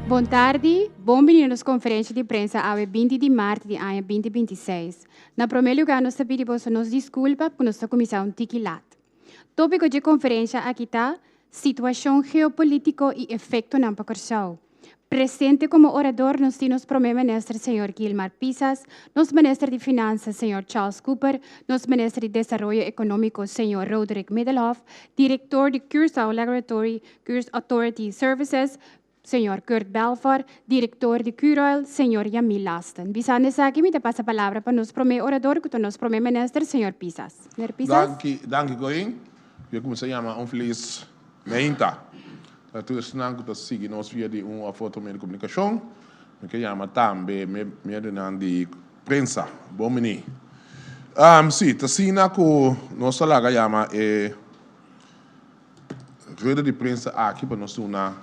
Bon tardi, bon bini na nos konferensha di prensa awe 20 di mart di aña 2026. Na promé lugá nos ta pidi boso nos diskulpa ku nos ta kuminsá un tiki lat. Tópiko dje konferensha aki ta, Situashon geopolítiko i efektonan pa Kòrsou. Presente komo orador nos tin nos Promé Minister señor Gilmar Pisas, nos Minister di Finansa señor Charles Cooper, nos Minister di Desaroyo Ekonómiko señor Roderick Middelhof, Direktor di Curaçao Laboratory Curs Authority Services, señor Kurt Belfor, Direktor di Curoil, señor Yamil Lasten. Bisando esaki mi ta pasa palabra pa nos promé orador ku ta nos Promé Minister señor Pisas. Señor Pisas. Danki, danki Corinne. Mi a kuminsá yama un felis meinta. Ta tur esnan ku ta sigui nos via di un òf otro medio di komunikashon. Mi ke yama tambe medionan di prensa. Bon bini. Sí, ta asina ku nos ta laga yama e rueda di prensa aki pa nos duna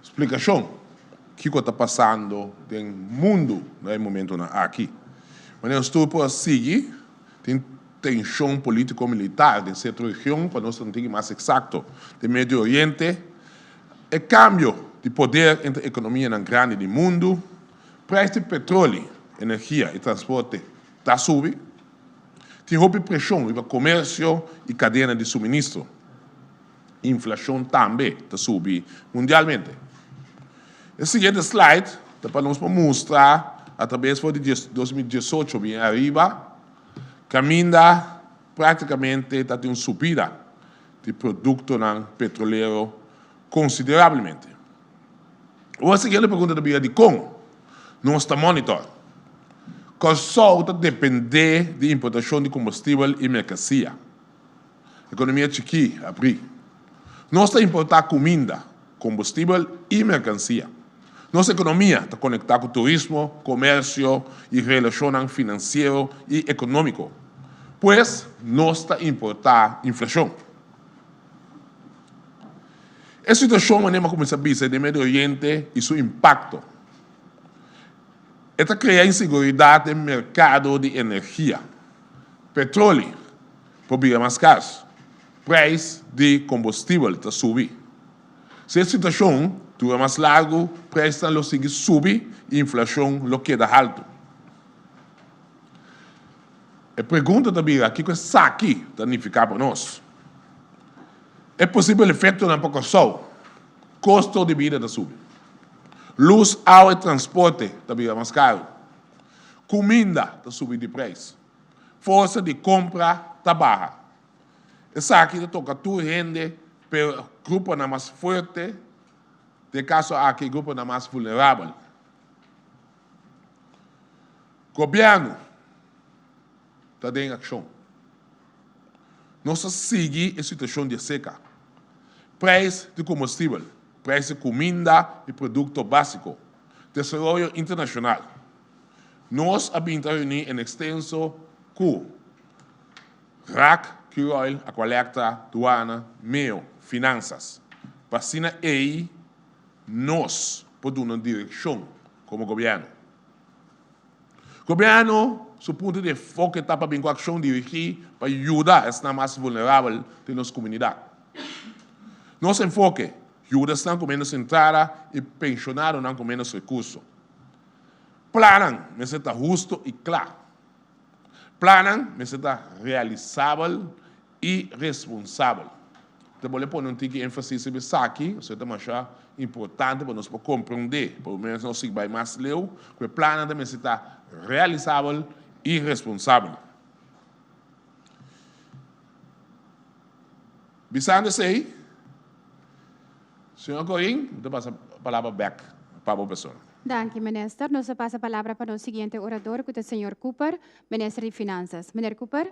splikashon kiko ta pasando den mundu na e momentonan aki. Manera nos tur por a sigui, tin tenshon polítiko-militar den sierto region, pa nos ta un tiki mas eksakto, den Medio Oriente, e kambio di poder entre ekonomianan grandi di mundu, preis di petroli, energia i transporte ta subi, tin hopi preshon riba komersio i kadena di suministro, inflashon tambe ta subi mundialmente. E siguiente slide ta pa nos por mustra atrabes for di 2018 bien ariba, Caminda practicamente ta tin un subida di productonan petrolero considerablemente. Ora siguiente pregunta ta bira dicon nos ta monitor? Corsou ta depende di importacion di combustibel y mercancia. Economia chikí, abrí. Nos ta importá kuminda, kombustibel i merkansia. Nos ekonomia ta konektá ku turismo, komersio i relashonnan finansiero i ekonómiko. Pues, nos ta importá inflashon. E situashon manera mi a kuminsá bisa den Medio Oriente i su impakto. E ta krea inseguridat den merkado di energia. Petroli por bira mas kars. Prijs di kombustibel ta subi. Si e situashon dura mas largu, prijsnan lo sigui subi i inflashon lo keda haltu. E pregunta ta bira kiko esaki ta nifiká pa nos. E posibel efektonan pa Kòrsou, kosto di bida ta subi. Lus, awa i transporte ta bira mas karu. Kuminda ta subi di prijs. Forsa di kompra ta baha. Esaki ta toka tur hende, pero gruponan mas fuerte, den e kaso aki gruponan mas vulnerabel. Gobièrnu ta den akshon. Nos ta sigui e situashon di seka. Preis di kombustibel, preis di kuminda i produkto básiko, desaroyo internashonal. Nos a bin ta reuní en ekstenso ku Raak, Curoil, Aqualectra, Duana, Meo, Finansas. Pa asina ei nos por duna direkshon komo gobièrnu. Gobièrnu su punto di enfoke ta pa bin ku akshon dirigí pa yuda esnan mas vulnerabel den nos komunidat. Nos enfoke, yuda esnan ku ménos entrada i penshonadonan ku ménos rekurso. Plannan mester ta husto i kla. Plannan mester ta realisabel i responsabel. Ta bolbe pone un tiki énfasis riba esaki, pasobra ta masha importante pa nos por komprondé, pa por nos sigui bai mas leu, ku e plannan ta mester ta realisabel i responsabel. Bisando esei, Señor Corin, mi ta pasa palabra bek pa bo persona. Danki, Minister. Nos ta pasa palabra pa nos siguiente orador, cu ta Señor Cooper, Minister di Finanzas. Meneer Cooper.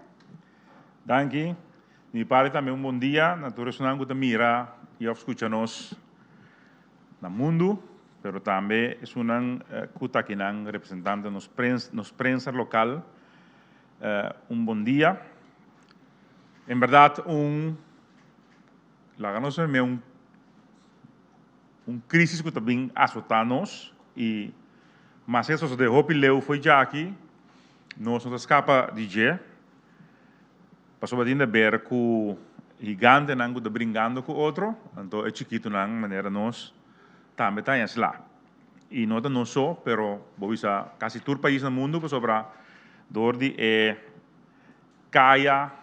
Danki. Di mi parti tambe un bon dia na tur esunnan cu ta mira y of scucha nos na mundu, pero tambe esunnan cu ta akinan representante nos prensa, nos prensa local. Un bon dia. En berdad un. Laga nos meme un un crisis cu ta bin azota nos y maske a sosode hopi leu fo'i djaki nos no ta scapa di dje pasobra tin de ber cu gigantenan cu ta bringando cu otro anto e chikitonan manera nos tambe ta haña sla. I no ta nos so, pero bo bisa kasi tur pais na mundu pasobra dor di e kaya,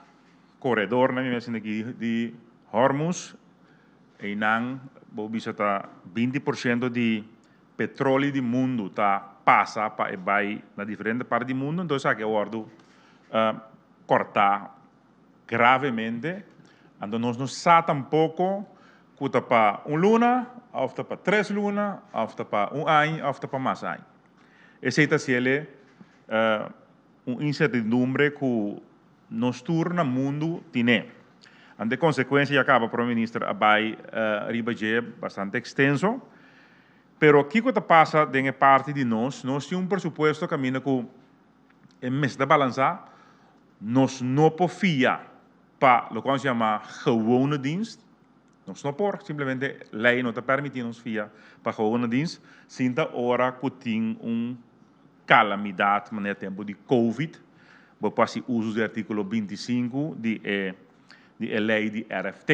koredor nan mi mester aki di Hormuz, einan bo bisa ta 20% di petroli di mundu ta pasa pa e bai na diferente parti di mundu, entonces esaki a wòrdu kòrtá gravemente, anto nos no sa tampoko ku ta pa un luna òf ta pa tres luna òf ta pa un aña òf ta pa mas aña. Esei ta hasiel un insertidumbre ku nos tur na mundu tine. Anto e konsekuensia ya kaba Prome Minister a bai riba dje bastante ekstenso. Pero kiko ta pasa den e parti di nos? Nos tin un presupuesto kaminda ku e mester ta balansá, nos no por fia pa loke nos yama gewone dienst, nos no por, simplemente lei no ta permití nos fia pa gewone dienst, sin ta ora ku tin un kalamidat manera tempu di covid, bo por hasi uso di artíkulo 25 di e di e lei di RFT.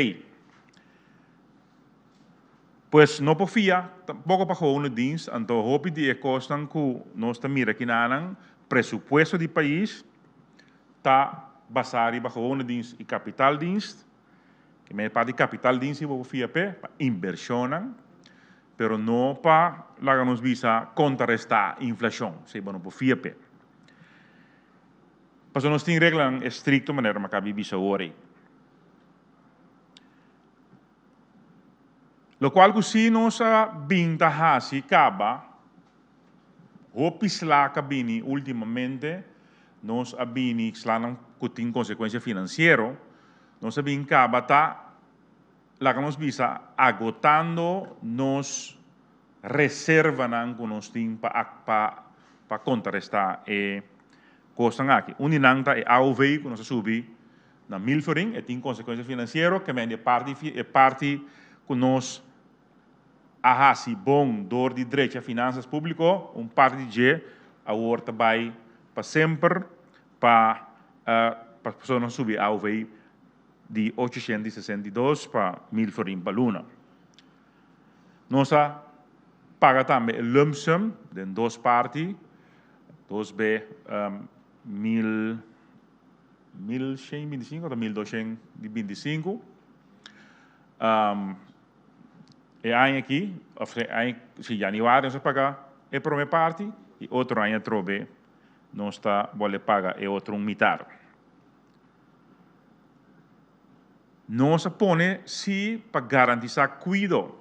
Pues no por fia tampoco pa gewone dienst, anto hopi di e cosnan cu nos ta mira kinanan, presupuesto di pais ta basa riba gewone dienst y kapitaaldienst, ke men e parti kapitaaldienst si bo por fia p'e, pa inversionnan, pero no pa laga nos bisa contraresta inflacion, esey bo no por fia p'e. Pasobra nos tin reglanan estricto manera mi a caba di bisa awor ey. Lokual ku si nos a bin ta hasi kaba, hopi sla ka bini ultimamente, nos a bini slanan ku tin konsekuensia finansiero, nos a bin kaba ta laga nos bisa agotando nos reservanan ku nos tin pa pa kontrarestá e kosnan aki. Un di nan ta e AOV ku nos a subi Na mil florin e tin konsekuensia finansiero ke men e parti e parti ku nos a hasi bon dor di drecha finansas públiko, un parti di dje awor ta bai pa semper pa pa personanan subi AOV di 862 pa mil florin pa luna. Nos a paga tambe e lump sum den dos parti, dos be mil. 1125 ta 1225. E aña aki, of e aña, si januari nos a paga e prome parti y otro aña atrobe nos ta bolbe paga e otro un mitar. Nos a pone si pa garantisa cuido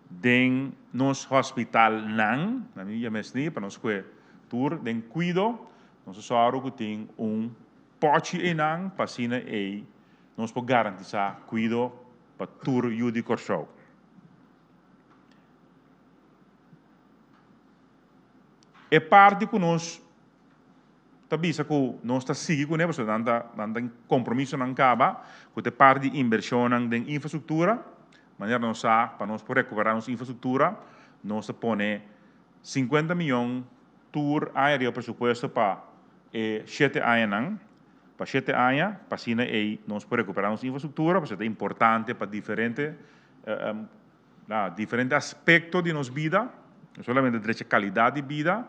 den nos hospitalnan, na mi yama esni pa nos kue tur den cuido, Nos a sòru ku tin un pòchi einan pa asina ei nos por garantisá kuido pa tur yu di Kòrsou. E parti ku nos ta bisa ku nos ta sigui kuné pasobra nan ta nan ta kompromisonan kaba ku ta e parti di inbershonnan den infrastruktura, manera nos sa pa nos por rekuperá nos infrastruktura nos ta pone 50 mion Tur aña riba presupuesto pa e shete añanan, pa shete aña, pa asina ei nos por recuperá nos infrastructura, pasobra ta importante pa diferente, na diferente aspecto di nos bida, no solamente drecha calidad di bida,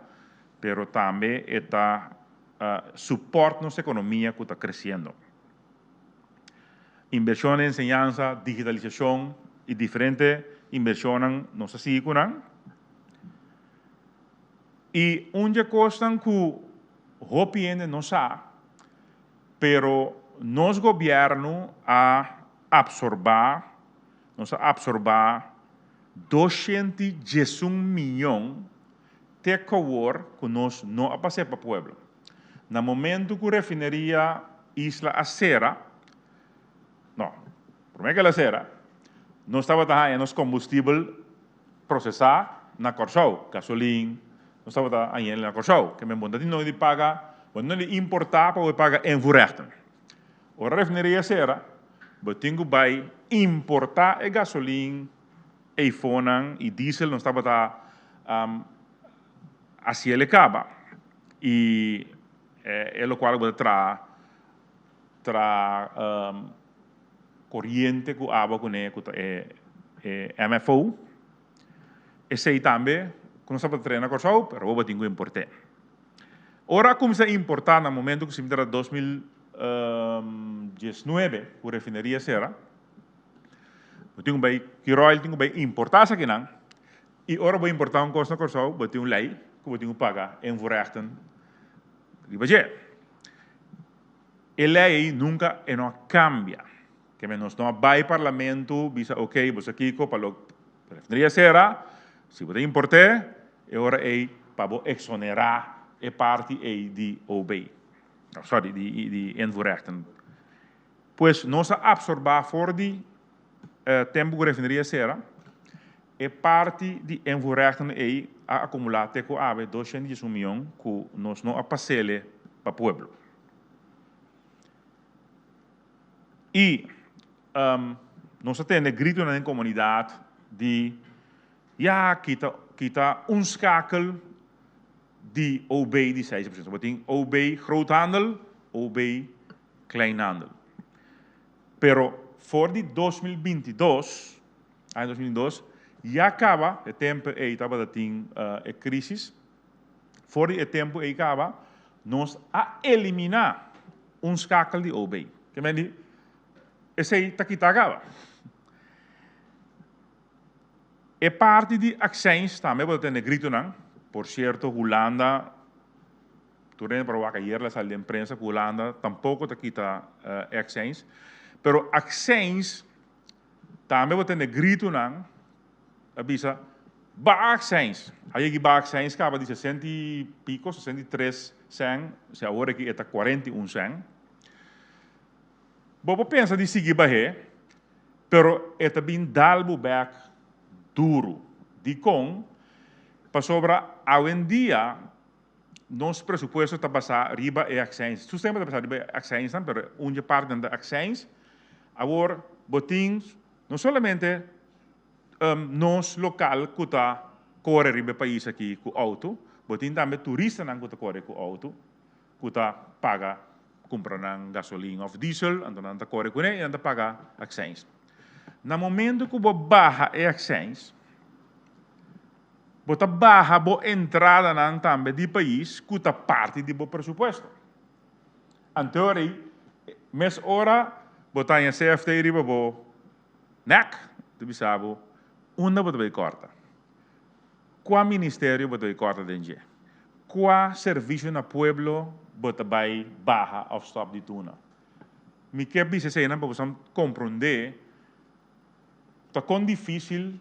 pero tambe e ta support nos economia cu ta creciendo. Inversion den enseñansa, digitalisacion y diferente inversionnan nos ta sigui cu nan. I un dje kosnan ku hopi hende no sa, pero nos gobièrnu a apsorbá, nos a apsorbá 211 mion te ku awor ku nos no a pas'é pa pueblo. Na momentu ku refineria Isla a sera, no, promé ku el a sera, nos tabata haña nos kombustibel Prosesá na Kòrsou, gasolin, nos tabata hañ'el na Kòrsou. Ke men bo no tin nodi di paga, bo no tin nodi importá pa bo paga invoerrechten. Ora refineria sera, bo tin ku bai importá e gasolin, eifonan i diesel nos tabata hasiel e kaba. I e lokual ku bo ta traha, traha Koriente ku aba kuné ku ta e MFO. Esei tambe ku nos tabata trae na Kòrsou, pero awor bo tin ku import'é. Ora a kuminsá importá na momento ku siempre ta 2019 ku refineria sera, bo tin ku bai Curoil tin ku bai importá esakinan i ora bo importá un kos na Kòrsou bo tin un lei ku bo tin ku paga invoerrechten riba dje. E lei ei nunka e no a kambia. Keme nos no a bai parlamento bisa ok bo sa kiko pa lo refineria sera si bo ta import'é e ora ei pa bo exonerá e parti ei di OB sorry di di invoerrechten. Pues nos a absorbá for di tempu ku refineria sera e parti di invoerrechten ei a akumulá te ku awe 211 mion ku nos no a pas'ele pa pueblo. I nos a tende gritonan den komunidat di ya kita kita un skakel di OB di 6%. Bo tin OB groothandel, OB kleinhandel. Pero for di 2022, aña 2022, ya kaba e tempu ei tabata tin e krisis. For di e tempu ei kaba, nos a eliminá un skakel di OB. Ke men di, esei ta kitá kaba. E parti di accijns tambe bo ta tende gritonan. Por sierto, Hulanda, tur hende por a wak ayer la sali den prensa ku Hulanda tampoko ta kita e accijns. Pero accijns tambe bo tende gritonan a bisa baha accijns. A yegi baha accijns kaba di sesenta i piko, 63 sèn, si awor aki e ta 41 sèn. Bo por pensa di sigui bah'é, pero e ta bin dal bo bèk duru. Dikon? Pasobra awendia nos presupuesto ta basá riba e accijns. Su semper ta basá riba e accijnsnan, pero un dje partinan ta accijns. Awor bo tin no solamente nos lokal ku ta kore riba e pais aki ku outo, bo tin tambe turistanan ku ta kore ku outo, ku ta paga kumpra nan gasolin òf diesel, anto nan ta kore kuné i nan ta paga akseins. Na momento ku bo baha e akseins, bo ta baha bo entradanan tambe di pais ku ta parti di bo presupuesto. Anto ei, mes ora bo ta haña CFT riba bo Nek ta bisa bo unda bo ta bay corta. Cua ministerio bo ta bay corta den dje. Cua servicio na pueblo bo ta bay baha of stop di duna. Mi kier bisa eseinan pa boso comprende ta con dificil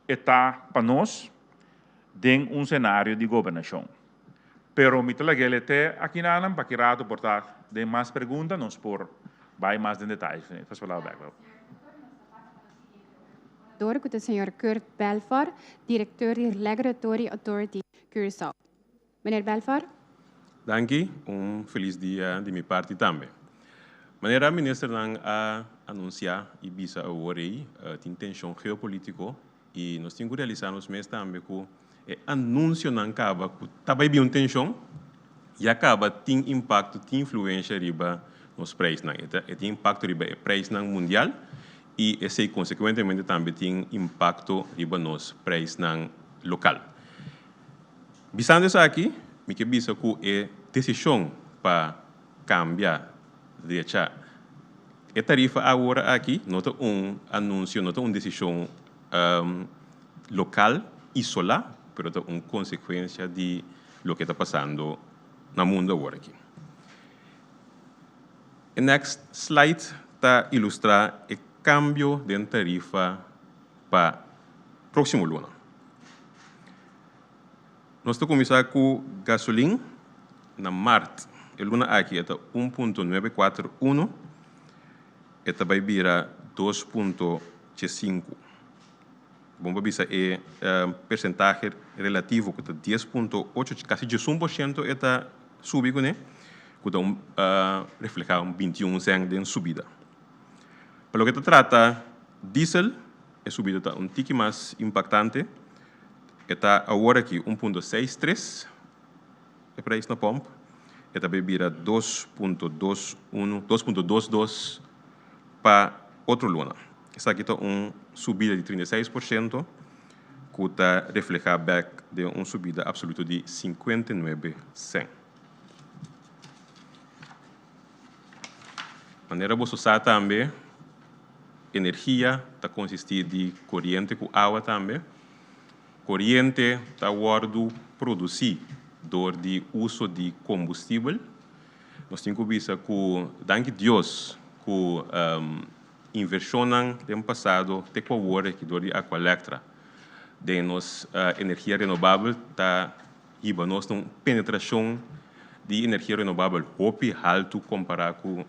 e ta pa nos den un scenario di gobernacion. Pero mi ta laga el te akinanan pa ki rato por ta den mas pregunta nos por bai mas den detaye. Pas palabra bek. Door ku ta señor Kurt Belfor, direkteur di Regulatory Authority Curaçao. Meneer Belfor. Danki, un felis dia di mi parti tambe. Manera ministernan a anunsiá i bisa awor ei, tin tenshon geopolítiko I nos tin ku realisá nos mes tambe ku e anunsionan kaba ku ta bai bin un tenshon, ya kaba tin impakto, tin influensha riba nos preisnan. E ta e tin impakto riba e preisnan mundial i esei konsekuentemente tambe tin impakto riba nos preisnan lokal. Bisando esaki, mi ke bisa ku e desishon pa kambia drecha E tarifa awor aki no ta un anunsio, no ta un desishon lokal isolá, pero ta un konsekuensia di loke ta pasando na mundu awor aki. E next slide ta ilustrá e kambio den tarifa pa próksimo luna. Nos ta kuminsá ku gasolin na mart. E luna aki e ta 1.941, e ta bai bira 2.5. Bon pa bisa e persentahe relativo ku ta 10.8, kasi 11% e ta subi kuné, ku ta un reflehá un 21 sèn den subida. Pa loke ta trata diesel, e subida ta un tiki mas impaktante. E ta awor aki 1.63 e prijs na pomp. E ta bay bira 2.21, 2.22 pa otro luna. Esaki ta un subida di 36% ku ta reflehá bèk den un subida apsoluto di 59 sèn. Manera boso sa tambe, energia ta konsistí di koriente ku awa tambe. Koriente ta wòrdu produsí dor di uso di kombustibel. Nos tin ku bisa ku danki Dios ku invershonnan den pasado te ku awor aki dor di Aqualectra den nos energia renobabel ta hiba nos na un penetrashon di energia renobabel hopi haltu kompará ku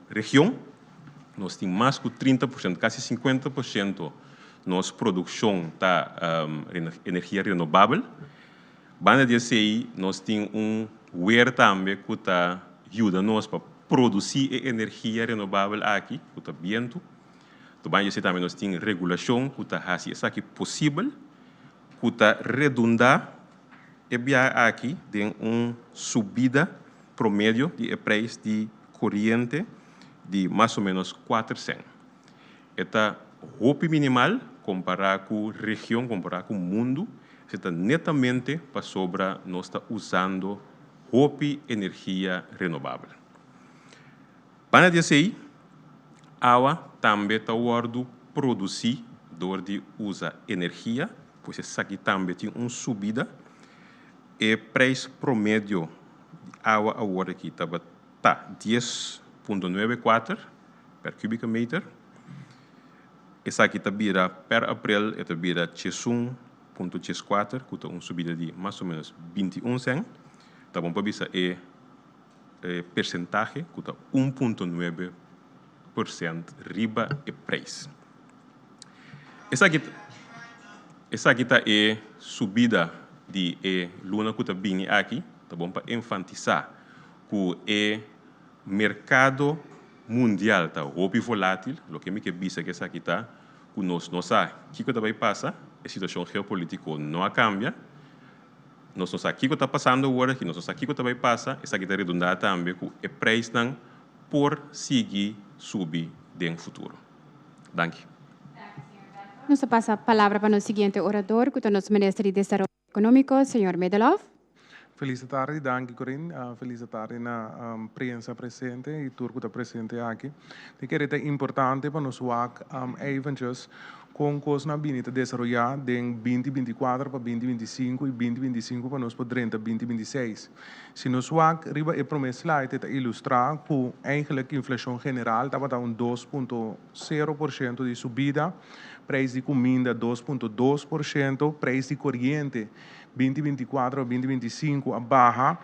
region. Nos tin mas ku 30%, kasi 50% nos produkshon ta energia renobabel. Banda di esei nos tin un weer tambe ku ta yuda nos pa produsí e energia renobabel aki, ku ta bientu. Banda di esei tambe nos tin regulashon ku ta hasi esaki posibel, ku ta redundá e biaha aki den un subida promedio di e preis di koriente di mas o ménos 4 sèn. E ta hopi minimal kompará ku region, kompará ku mundu. Esei ta netamente pasobra nos ta usando hopi energia renobabel. Banda di esei, awa tambe ta wòrdu produsí dor di usa energia, pues esaki tambe tin un subida. E preis promedio di awa awor aki tabata 10,94 per kubieke meter. Esaki ta bira per aprel e ta bira 11,14, ku ta un subida di mas o ménos 21 sèn. Ta bon pa bisa e persentahe ku ta 1,9% riba e preis. Esaki ta e subida di e luna ku ta bini aki. Ta bon pa enfatisá ku e merkado mundial ta hopi volátil. Loke mi ke bisa ku esaki ta ku nos no sa kiko ta bai pasa. E situashon geopolítiko no a kambia. Nos no sa kiko ta pasando awor aki, nos no sa kiko ta bai pasa. Esaki ta redundá tambe ku e preisnan por sigui subi den futuro. Danki. Nos ta pasa palabra pa nos siguiente orador, ku ta nos Minister di Desaroyo Ekonómiko, señor Middelhof. Felis tardi, danki Corinne. Felis tardi na prensa presente i tur ku ta presente aki. Mi kere ta importante pa nos wak eventjes kon kosnan bini ta desaroyá den 2024 pa 2025 i 2025 pa nos por drenta 2026. Si nos wak riba e promé slide, e ta ilustrá ku eigenlijk inflashon general tabata un 2,0% di subida, preis di kuminda 2,2%, preis di koriente 2024 pa 2025 a baha,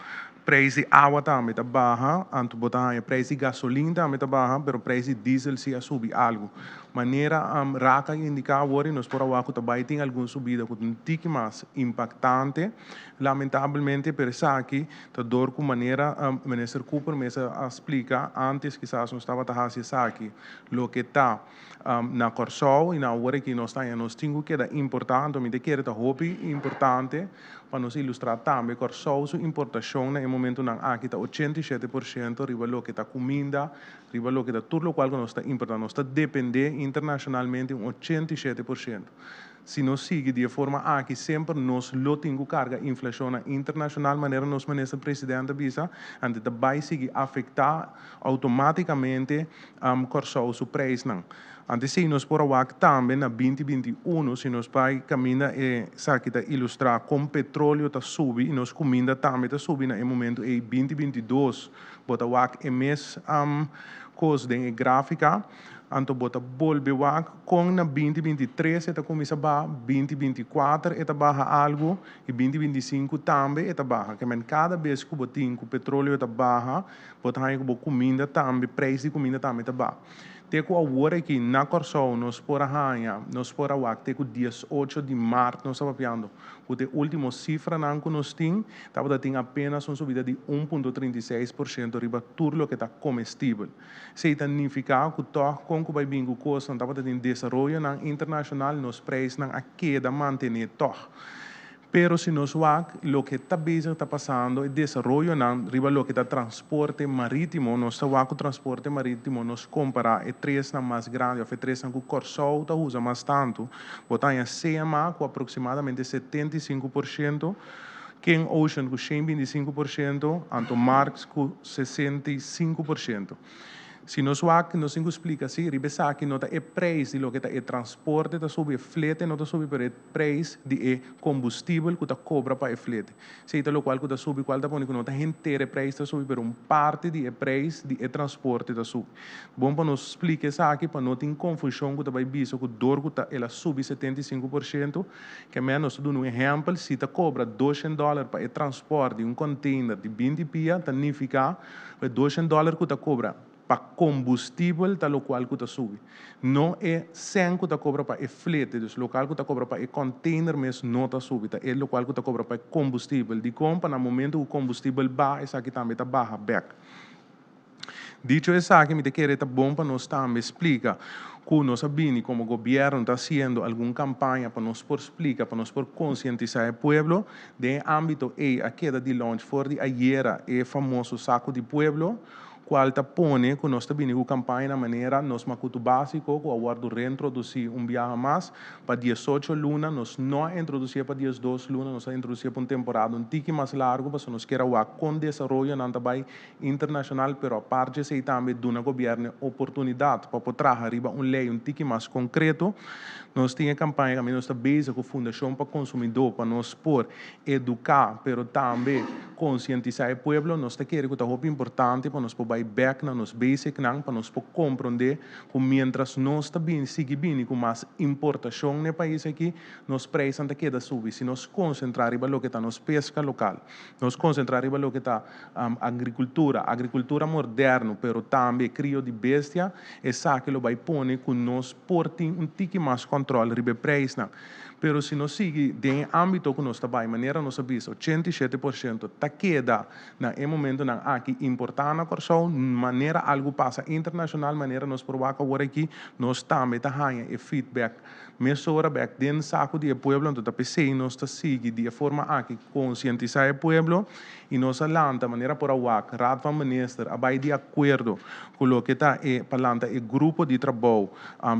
preis di awa tambe ta baha, anto bo ta haña preis di gasolin tambe ta baha, pero preis di diesel si a subi algu. Manera Raka a indiká awor i nos por a wak ku ta bai tin algun subida ku ta un tiki mas impaktante, lamentabelmente, pero esaki ta dor ku manera Minister Cooper mes a splika antes kisas nos tabata hasi esaki, loke ta na Kòrsou i na awor aki nos ta haña nos tin ku keda importá, anto mi ta kere ta hopi importante pa nos ilustrá tambe Kòrsou su importashon na e momentunan aki ta 87% riba loke ta kuminda, riba loke ta tur lokual ku nos ta importá. Nos ta dependé internashonalmente un 87%. Si nos sigui di e forma aki semper nos lo tin ku karga inflashonnan internashonal manera nos Minister President a bisa, anto ta bai sigui afektá outomátikamente Kòrsou su preisnan. Anto esei nos por a wak tambe na 2021 si nos bai kaminda esaki ta ilustrá kon petróleo ta subi i nos kuminda tambe ta subi na e momentu ei. 2022 bo ta wak e mes kos den e gráfika. Anto bo ta bolbe wak kon na 2023 e ta kuminsá baha, 2024 e ta baha algu i 2025 tambe e ta baha. Ke men kada bes ku bo tin ku petróleo ta baha, bo ta haña ku bo kuminda tambe, preis di kuminda tambe ta baha. Te ku awor aki na Kòrsou nos por a haña, nos por a wak te ku 18 di mart nos ta papiando, ku ta e último sifranan ku nos tin, tabata tin apenas un subida di 1,36% riba tur loke ta komestibel. Esei ta nifiká ku tòg kon ku bai bin ku kosnan tabata tin desaroyonan internashonal, nos preisnan a keda mantené tòg. Pero si nos wak loke ta bezig ta pasando, e desaroyonan riba loke ta transporte marítimo, nos ta wak ku transporte marítimo nos kompará e tresnan mas grandi òf e tresnan ku Kòrsou ta usa mas tantu, bo ta haña CMA ku aproksimadamente 75%, King Ocean ku 125%, anto Maersk ku 65%. Si nos wak, nos tin ku splika si riba esaki no ta e preis di loke ta e transporte ta subi, e flete no ta subi, pero e preis di e kombustibel ku ta kobra pa e flete. Esei ta lokual ku ta subi, kual ta pone ku no ta henter e preis ta subi, pero un parti di e preis di e transporte ta subi. Bon pa nos splika esaki pa no tin konfushon ku ta bai bisa ku dor ku ta el a subi 75%, ke men nos ta duna un ehèmpel, si ta kobra 200 dòler pa e transpòrt di un kònteiner di 20 pia, ta nifiká ku e 200 dòler ku ta kobra pa kombustibel ta lokual ku ta subi. No e sèn ku ta kobra pa e flete, dus lokal ku ta kobra pa e kònteiner mes no ta subi, ta e lokual ku ta kobra pa e kombustibel. Dikon? Pa na momentu ku kombustibel baha esaki tambe ta baha bèk. Dicho esaki mi ta kere ta bon pa nos tambe splika ku nos a bini komo gobièrnu ta hasiendo algun kampaña pa nos por splika, pa nos por konsientisá e pueblo. Den e ámbito ei a keda di launch for di ayera e famoso Saku di Pueblo, kual ta pone ku nos ta bini ku kampaña na manera nos makutu básiko ku a wòrdu reintrodusí un biaha mas pa 18 luna. Nos no a introdusié pa 12 luna, nos a introdusié pa un temporada un tiki mas largu pasobra nos kier a wak kon desaroyonan ta bai internashonal, pero apart di esei tambe duna gobièrnu e oportunidat pa por traha riba un lei un tiki mas konkreto. Nos tin e kampaña kaminda nos ta bezig ku Fundashon pa Konsumidó pa nos por eduká pero tambe konsientisá e pueblo. Nos ta kere ku ta hopi importante pa nos por bai bèk na nos basicnan pa nos por komprondé ku miéntras nos ta bini sigui bini ku mas importashon na e pais aki, nos preisnan ta keda subi si nos konsentrá riba loke ta nos peska lokal. Nos konsentrá riba loke ta agrikultura, agrikultura moderno, pero tambe krio di bestia, esaki lo bai pone ku nos por tin un tiki mas kòntròl riba e preisnan. Pero si nos sigui den e ámbito ku nos ta bai, manera nos a bisa, 87% ta keda na e momentonan aki importá na Kòrsou, manera algu pasa internashonal, manera nos por wak awor aki, nos tambe ta haña e feedback mesora bèk den saku di e pueblo. Anto ta p'esei nos ta sigui di e forma aki konsientisá e pueblo i nos a lanta manera por a wak Raad van Minister a bai di akuerdo ku loke ta e pa lanta e grupo di trabou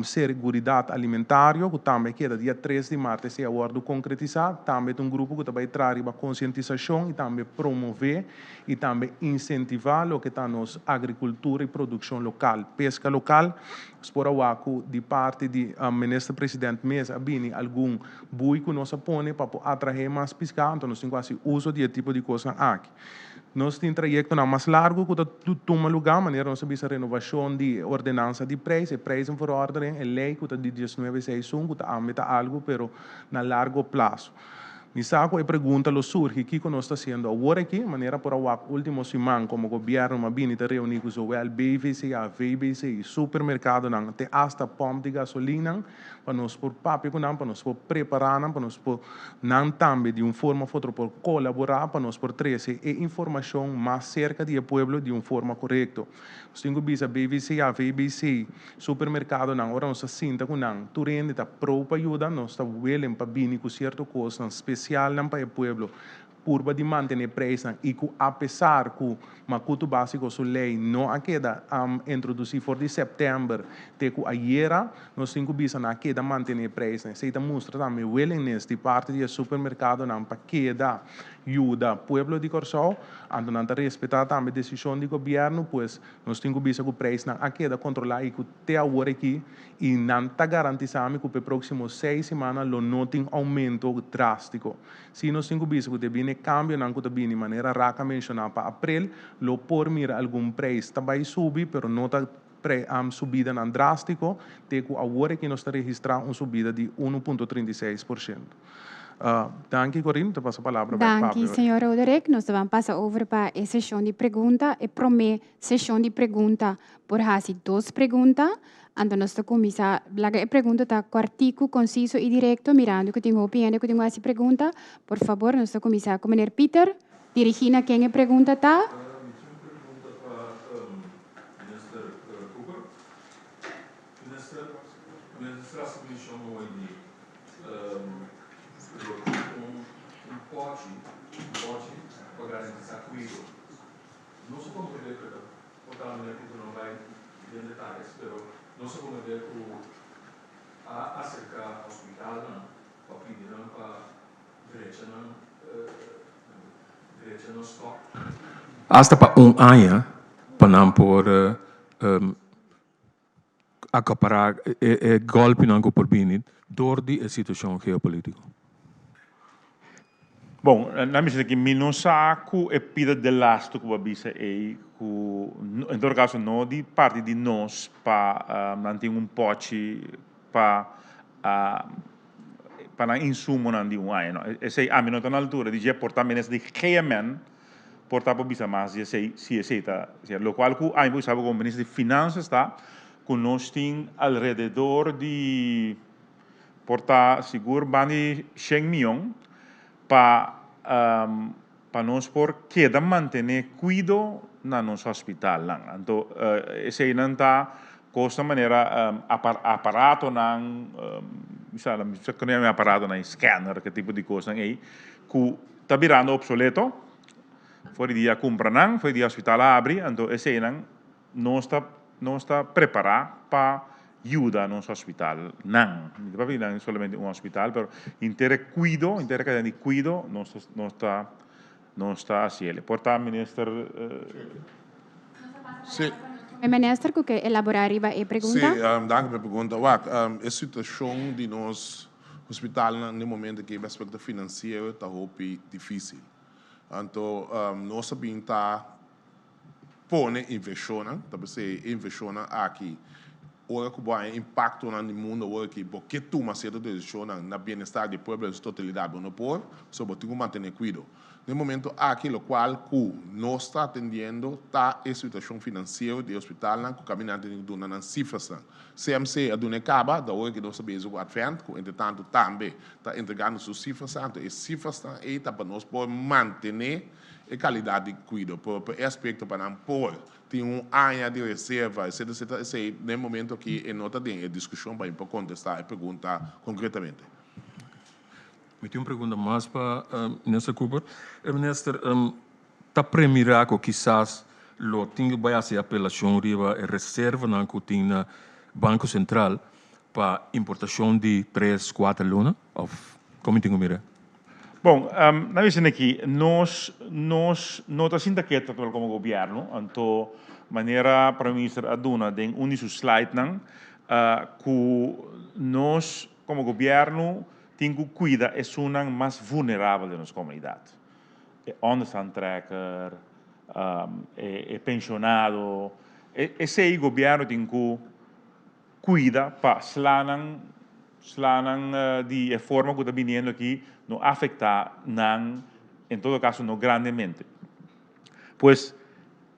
Seguridat Alimentario ku tambe a keda dia 3 di mart esei a wòrdu konkretisá. Tambe ta un grupo ku ta bai traha riba konsientisashon i tambe promové i tambe insentivá loke ta nos agrikultura i produkshon lokal, peska lokal. Nos por a wak ku di parti di Minister President mes a bini algun bui ku nos a pone pa por atraé mas piská, anto nos tin ku hasi uso di e tipo di kosnan aki. Nos tin trayektonan mas largu ku ta tuma lugá, manera nos a bisa renovashon di e ordenansa di preis, e prijzenverordening, e lei ku ta di 1961 ku ta ambe ta algu pero na largo plaso. Mi sa ku e pregunta lo surgi kiko nos ta hasiendo awor aki, manera por a wak ultimo siman komo gobièrnu a bini ta reuní ku zowel BVCA, VBC i supermerkadonan te asta pòmp di gasolinnan pa nos por papia ku nan, pa nos por prepará nan, pa nos por nan tambe di un forma of otro por kolaborá pa nos por trese e informashon mas serka di e pueblo di un forma korekto. Nos tin ku bisa BVCA, VBC, supermerkadonan, ora nos ta sinta ku nan, tur hende ta pro pa yuda, nos ta willing pa bini ku sierto kosnan spesialnan pa e pueblo, purba di mantené preisnan i ku apesar ku Makutu Básiko su lei no a keda introdusí for di sèptèmber te ku ayera, nos tin ku bisa nan a keda mantené preisnan. Esei ta mustra tambe willingness di parti di e supermerkadonan pa keda yuda pueblo di Kòrsou, anto nan ta respetá tambe desishon di gobièrnu, pues nos tin ku bisa ku preisnan a keda kontrolá i ku te awor aki i nan ta garantisá mi ku pa e próksimo seis simannan lo no tin oumento drástiko. Sí nos tin ku bisa ku debí na e kambionan ku ta bini manera Raka menshoná pa aprel, lo por mira algun preis ta bai subi, pero no ta subidanan drástiko, te ku awor aki nos ta registrá un subida di 1.36%. Danki Corinne, ta pasa palabra bek Danki Pablo. señor Roderick. Nos ta ban pasa over pa e seshon di pregunta. E prome seshon di pregunta por hasi dos pregunta. Anto nos ta kuminsá, laga e pregunta ta kòrtiku, konsiso i direkto, mirando ku tin hopi hende ku tin ku hasi pregunta. Por fabor, nos ta kuminsá ku meneer Pieter. Dirigí na ken e pregunta ta. Mi tin un pregunta pa Minister Cooper. Minister, minister a hasi menshon hoy di lo tin un. detaye, pero nos a comprende cu a acerca hospitalnan pa pidi nan pa drecha nan drecha nan stock. Hasta pa un aña pa nan por acapará e golpinan ku por bini dor di e situashon geopolítiko. Bon, nan bisa aki mi no sa ku e pida delastu ku bo a bisa ei ku en todo kaso no di parti di nos pa nan tin un pòchi pa pa nan insumonan di un aña no. Esei ami no ta na altura di dje por ta minister di GMN por ta por bisa mas di esei si esei ta sierto. Lokual ku ami por bisa bo komo minister di Finansas ta ku nos tin alrededor di Por ta sigur ban di shen mion pa pa nos por keda mantene kuido na nos hospitalnan. Anto eseinan ta kosnan manera aparatonan, mi sa mi sa kende yama aparatonan, scanner, ke tipo di kosnan ei ku ta birando obsoleto. For di dia kumpra nan, for di dia hospital a habri, anto eseinan Nos ta nos ta prepará pa yuda nos hospitalnan. Mi ta papia di nan solamente un hospital, pero henter e kuido, henter e kadena di kuido nos ta nos ta nos ta hasi el. Por ta Minister. Sí. E Minister ku ke elaborá riba e pregunta? Sí, danki pa e pregunta. Wak, e situashon di nos hospitalnan den momento aki aspekto finansiero ta hopi difísil. Anto nos a bin ta pone invershonnan, ta p'esei e invershonnan aki ora ku bo haña impaktonan di mundu awor aki bo ke tuma sierto desishonnan na bienestar di e pueblo en su totalidat bo no por, pasobra bo tin ku mantené kuido. Den momento aki lokual ku nos ta atendiendo ta e situashon finansiero di e hospitalnan ku kaminante tin ku duna nan sifrasnan. CMC a duna e kaba, ta awor aki nos ta bezig ku Advent ku entretantu tambe ta entregando su sifrasnan, anto e sifrasnan ei ta pa nos por mantené e kalidat di kuido, pero pa e aspekto pa nan por tin un aña di reserva etcetera etcetera esei den e momento aki e no ta den e diskushon pa mi por kontestá e pregunta konkretamente. Mi tin un pregunta mas pa Minister Cooper. Minister, ta premirá ku kisas lo tin ku bai hasi apelashon riba e reservanan ku tin na Banko Sentral pa importashon di tres, kuater luna? Òf kon mi tin ku mira? Bon, nan bisa aki, nos nos no ta sinta keto actual como gobierno, anto manera Prome Minister a duna den un di su slidenan, cu nos como gobierno tin cu cuida esunnan mas vulnerabel den nos comunidad. E onderstandtrekker, e pensionado, esey gobierno tin cu Cuida pa slanan slanan di e forma cu ta biniendo aki no afecta nan, en todo caso no grandemente. Pues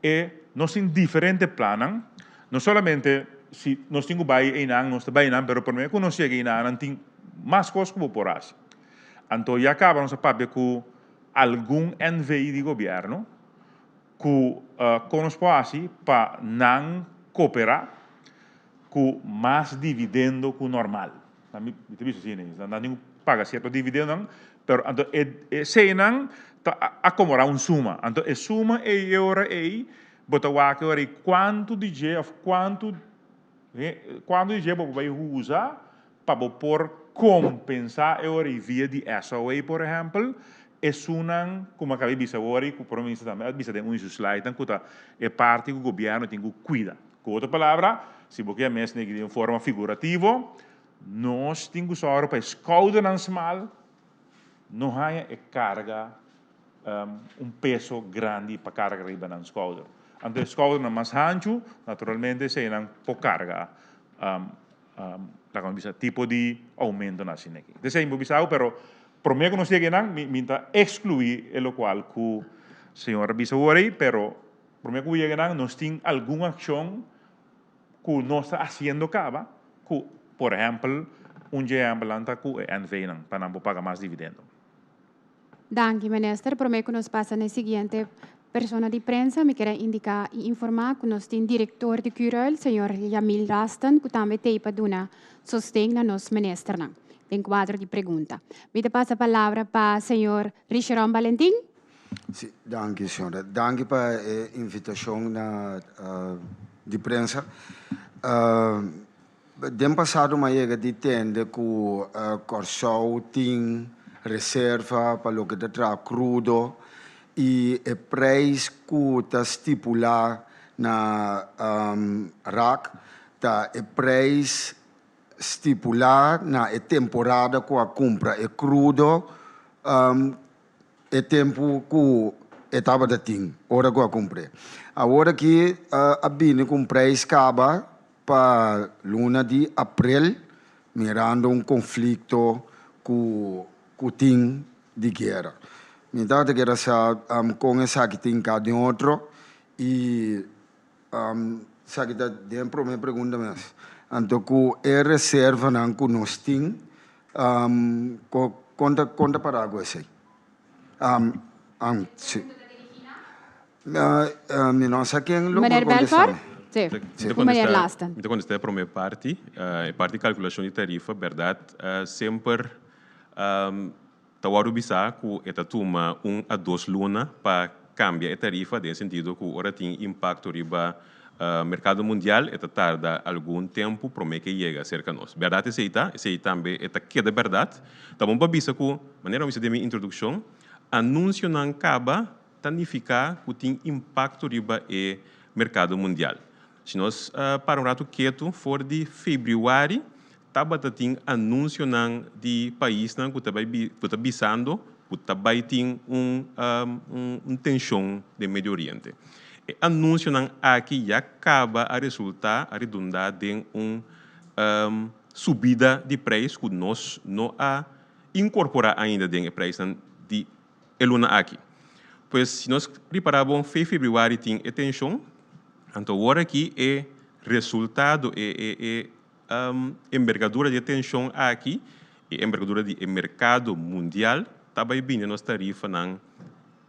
e nos tin diferente plannan, no solamente si nos tin cu bay eynan nos ta bay eynan, pero prome cu nos yega eynan nan tin mas cos cu bo por haci. Anto ya caba nos a papia cu algun NV di gobierno Ku kon nos por hasi pa nan koperá ku mas dividendo ku normal? Mi ta bisa asina, nan tin ku paga sierto dividendonan, pero anto e eseinan ta akomodá un suma. Anto e suma ei e ora ei bo ta wak e ora ei kuantu di dje òf kuantu kuantu di dje bo por bai usa pa bo por kompensá e ora ei via di SOA por ehèmpel, esunnan ku mi a kaba di bisa awor i ku Prome Minister tambe a bisa den un di su slidenan ku ta e parti ku gobièrnu tin ku kuida. Ku otro palabra, si bo ke mes negi den forma figurativo, nos tin ku sòru pa e skoudernan smal no haña e karga un peso grandi pa karga riba nan skouder. Anto e skoudernan mas hanchu, naturalmente eseinan por karga Laga mi bisa tipo di oumentonan asina aki. Desei mi por bisa awo pero prome ku nos yega einan mi mi ta ekskluí e lokual ku señor a bisa awor ei pero prome ku yega einan nos tin algun akshon ku nos ta hasiendo kaba ku por ehèmpel un dje ehèmpelnan ta ku e NV-nan pa nan por paga mas dividendo. Danki, Minister. Prome ku nos pasa na e siguiente persona di prensa, mi kier a indiká i informá ku nos tin direktor di Curoil, señor Yamil Rasten, ku tambe t'ei pa duna sosten na nos ministernan den kuadro di pregunta. Mi ta pasa palabra pa señor Richeron Balentin. Sí, danki señora. Danki pa e invitashon na di prensa. Den pasado mi a yega di tende ku Kòrsou tin reserva pa loke ta traha krudo i e preis ku ta stipulá na rak ta e preis stipulá na e temporada ku a kumpra e krudo. E tempu ku e tabata tin ora ku a kumpr'é. Awor aki a bini ku un preis kaba pa luna di aprel mirando un konflikto ku ku tin di guera. Mi tabata kere sa kon esaki tin ka den otro i esaki ta den prome pregunta mes. Anto ku e reservanan ku nos tin Kon ta kon ta pará ku esei? Si. Mi no sa ken lo por Meneer kontestá Belfort? mi. Sí. Mi ta Ku meneer kontestá, Lasten. mi ta kontestá e promé parti. E parti kalkulashon di tarifa, bèrdat, semper ta wòrdu bisá ku e ta tuma un a dos luna pa kambia e tarifa den sentido ku ora tin impakto riba Merkado mundial e ta tarda algun tempu promé ke yega serka nos. Bèrdat esei ta, esei tambe e ta keda bèrdat. Ta bon pa bisa ku, manera mi bisa den mi introdukshon, anunsionan kaba ta nifiká ku tin impakto riba e merkado mundial. Si nos para un ratu ketu, for di febrüari tabata tin anunsionan di paisnan ku ta bai ku ta bisando ku ta bai tin un un tenshon den Medio Oriente. E anunsionan aki ya kaba a resultá, a redundá den un subida di preis ku nos no a inkorporá ainda den e preisnan di e luna aki. Pues si nos ripará bon fe febrüari tin e tenshon, anto awor aki e resultado, e e e Embergadura di e tenshon aki i embergadura di e merkado mundial ta bai bini nos tarifanan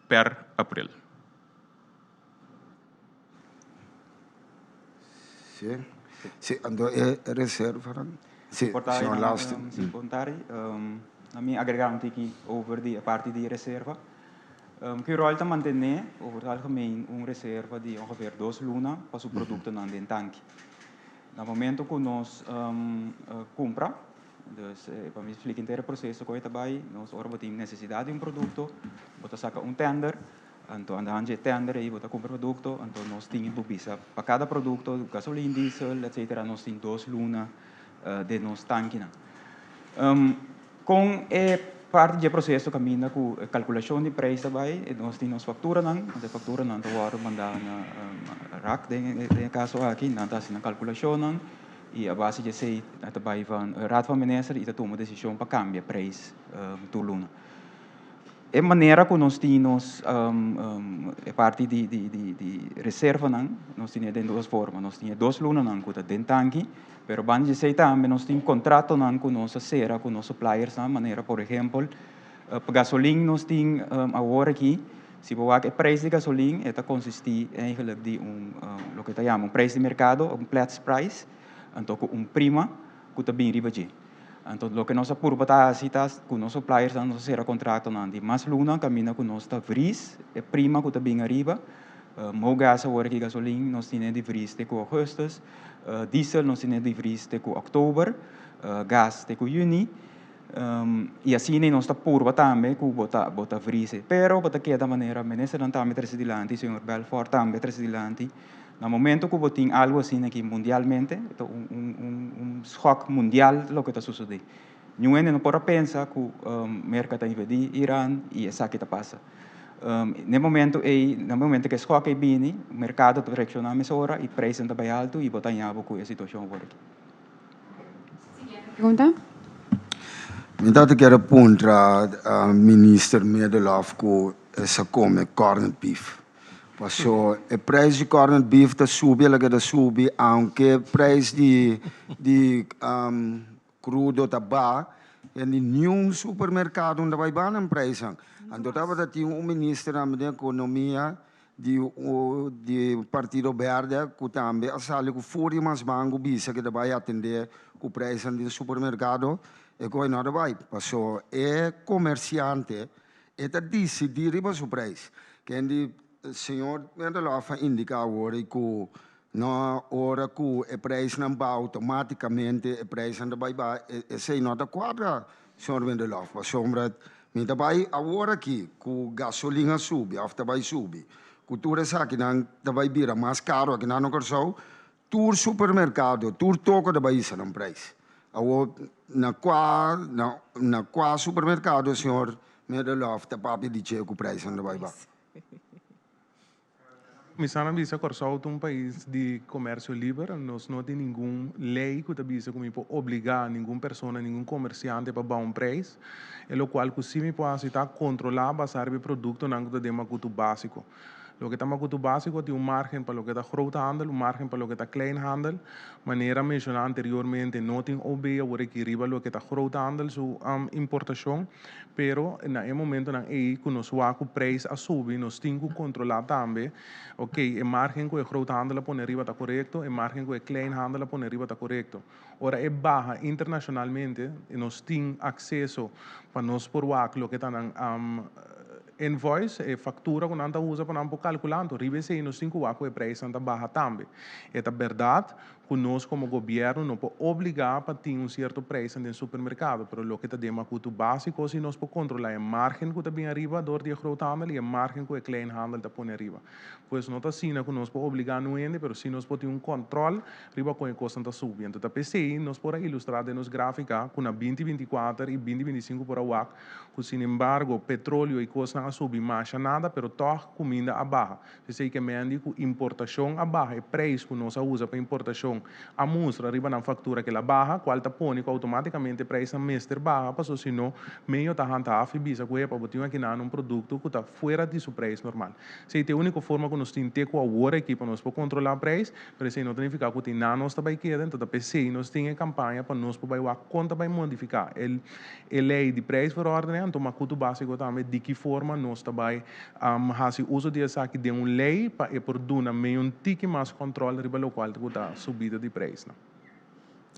per aprel. Sí, sí, anto e reservanan, sí, señor Lasten. Si Bontari, na mi agrega un tiki over di e parti di reserva. Curoil ta mantene over het algemeen un reserva di ongeveer dos luna pa su productonan den tanki. Na momento ku nos kumpra, dus pa mi splika henter e proseso ku e ta bai, nos ora bo tin nesesidat di un produkto, bo ta saka un tender, anto andehan dje tender ei bo ta kumpra produkto, anto nos tin bo bisa pa kada produkto, gasolin, diesel, etsetera, nos tin dos luna den nos tankinan. Kon e parti dje proseso kaminda ku e kalkulashon di preis ta bai, nos tin nos fakturanan, nos e fakturanan ta wòrdu mandá na rak den e kaso aki, nan ta hasi nan kalkulashonnan i a base di esei ta bai van Raad van Minister i ta tuma desishon pa kambia preis tur luna. E manera ku nos tin nos e parti di di reservanan, nos tin e den dos forma, nos tin e dos lunanan ku ta den tanki, pero banda di esei tambe nos tin kontratonan ku nos a sera ku nos supliersnan, manera por ehempel pa gasolin nos tin awor aki, si bo wak e preis di gasolin e ta konsistí eigenlik di un loke ta yama un preis di merkado, un Platts price, anto ku un prima ku ta bin riba dje. Anto loke nos a purba ta hasi ta ku nos supliersnan nos a sera kontratonan di mas luna kaminda ku nos ta vries e prima ku ta bin ariba. Mogas awor aki gasolin nos tine di vries te ku augustus, diesel nos tine di vries te ku oktober, gas te ku yüni. I asina nos ta purba tambe ku bo ta bo ta vries e. Pero bo ta keda manera ministernan tambe trese dilanti, señor Belfort tambe trese dilanti. Na momento ku bo tin algu asina aki mundialmente, e ta un un un un schok mundial loke ta sucedé. Niun hende no por a pensa ku Merka ta invadí Iran i esaki ta pasa. Na e momento ei, na e momento ku e schok ei bini, merkado ta reakshoná mesora i preisnan ta bai altu i bo ta haña bo ku e situashon awor aki. Siguiente pregunta. Mi ta kier a puntra Minister Middelhof ku e sa kome corned beef. Paso e prijs di corned beef ta subi el a keda subi aunke prijs di di crudo ta baha en di niun supermercado no ta bai baha nan prijsnan. Anto tabata tin un minister tambe den economia di di partido berde cu tambe a sali cu furia mas mango bisa cu ta bai atende cu prijsnan den supermercado e coe no ta bai paso e comerciante E ta disidí riba su preis. Ken di señor Mendelof a indiká awor ei ku No ora ku e preisnan baha outomátikamente e preisnan ta bai baha, esei no ta kuadra señor Windelof, pasobra mi ta bai awor aki ku gasolin a subi òf ta bai subi, ku tur esakinan ta bai bira mas karu akinan na Kòrsou, tur supermerkado, tur toko ta bai hisa nan preis. Awor na kua na kua supermerkado señor Middelhof ta papia di dje ku preisnan ta bai baha? Mi sa na bisa Kòrsou ta un pais di komersio liber, nos no tin ningun lei ku ta bisa ku mi por obligá ningun persona, ningun komersiante pa baha un preis. E lokual ku si mi por hasi ta kontrolá basá riba e produktonan ku ta den makutu básiko. Loke ta makutu básiko tin un márgen pa loke ta groothandel, un márgen pa loke ta kleinhandel. Manera menshoná anteriormente no tin OB awor aki riba loke ta groothandel su importashon. Pero na e momentonan ei ku nos wak ku preis a subi, nos tin ku kontrolá tambe, ok, e margen ku e groothandel a pone riba ta korekto, e margen ku e kleinhandel a pone riba ta korekto. Ora e baha internashonalmente, nos tin akseso pa nos por wak loke ta nan invoice, e faktura ku nan ta usa pa nan por kalkulá, anto riba esei nos tin ku wak ku e preisnan ta baha tambe. E ta bèrdat ku nos komo gobièrnu no por obligá pa tin un sierto preisnan den supermerkado, pero loke ta den makutu básiko si nos por kontrolá e márgen ku ta bin ariba dor di e groothandel i e márgen ku e kleinhandel ta pone ariba. Pues no ta asina ku nos por obligá nu hende, pero si nos por tin un kòntròl riba kon e kosnan ta subi. Anto ta p'esei nos por a ilustrá den nos gráfika ku na binti 24 i binti 25 por a wak ku sinembargo petroleo i kosnan a subi masha nada, pero tòg kuminda a baha. P'esei ke mendi ku importashon a baha, e preis ku nos a usa pa importashon a mustra riba nan faktura ke el a baha, kual ta pone ku outomátikamente e preisnan mester baha, paso si no, medio ta handhaaf i bisa ku epa bo tin aki nan un produkto ku ta fuera di su preis normal. Esei ta e úniko forma ku nos tin te ku awor aki pa nos por kontrolá preis, pero esei no ta nifiká ku tin nan nos ta bai keda, enton ta p'esei nos tin e kampaña pa nos por bai wak kon ta bai modifiká e e lei di prijsverordening, anto makutu básiko tambe di ki forma nos ta bai hasi uso di esaki den un lei pa e por duna mei un tiki mas kòntròl riba lokual ku ta subida di preisnan.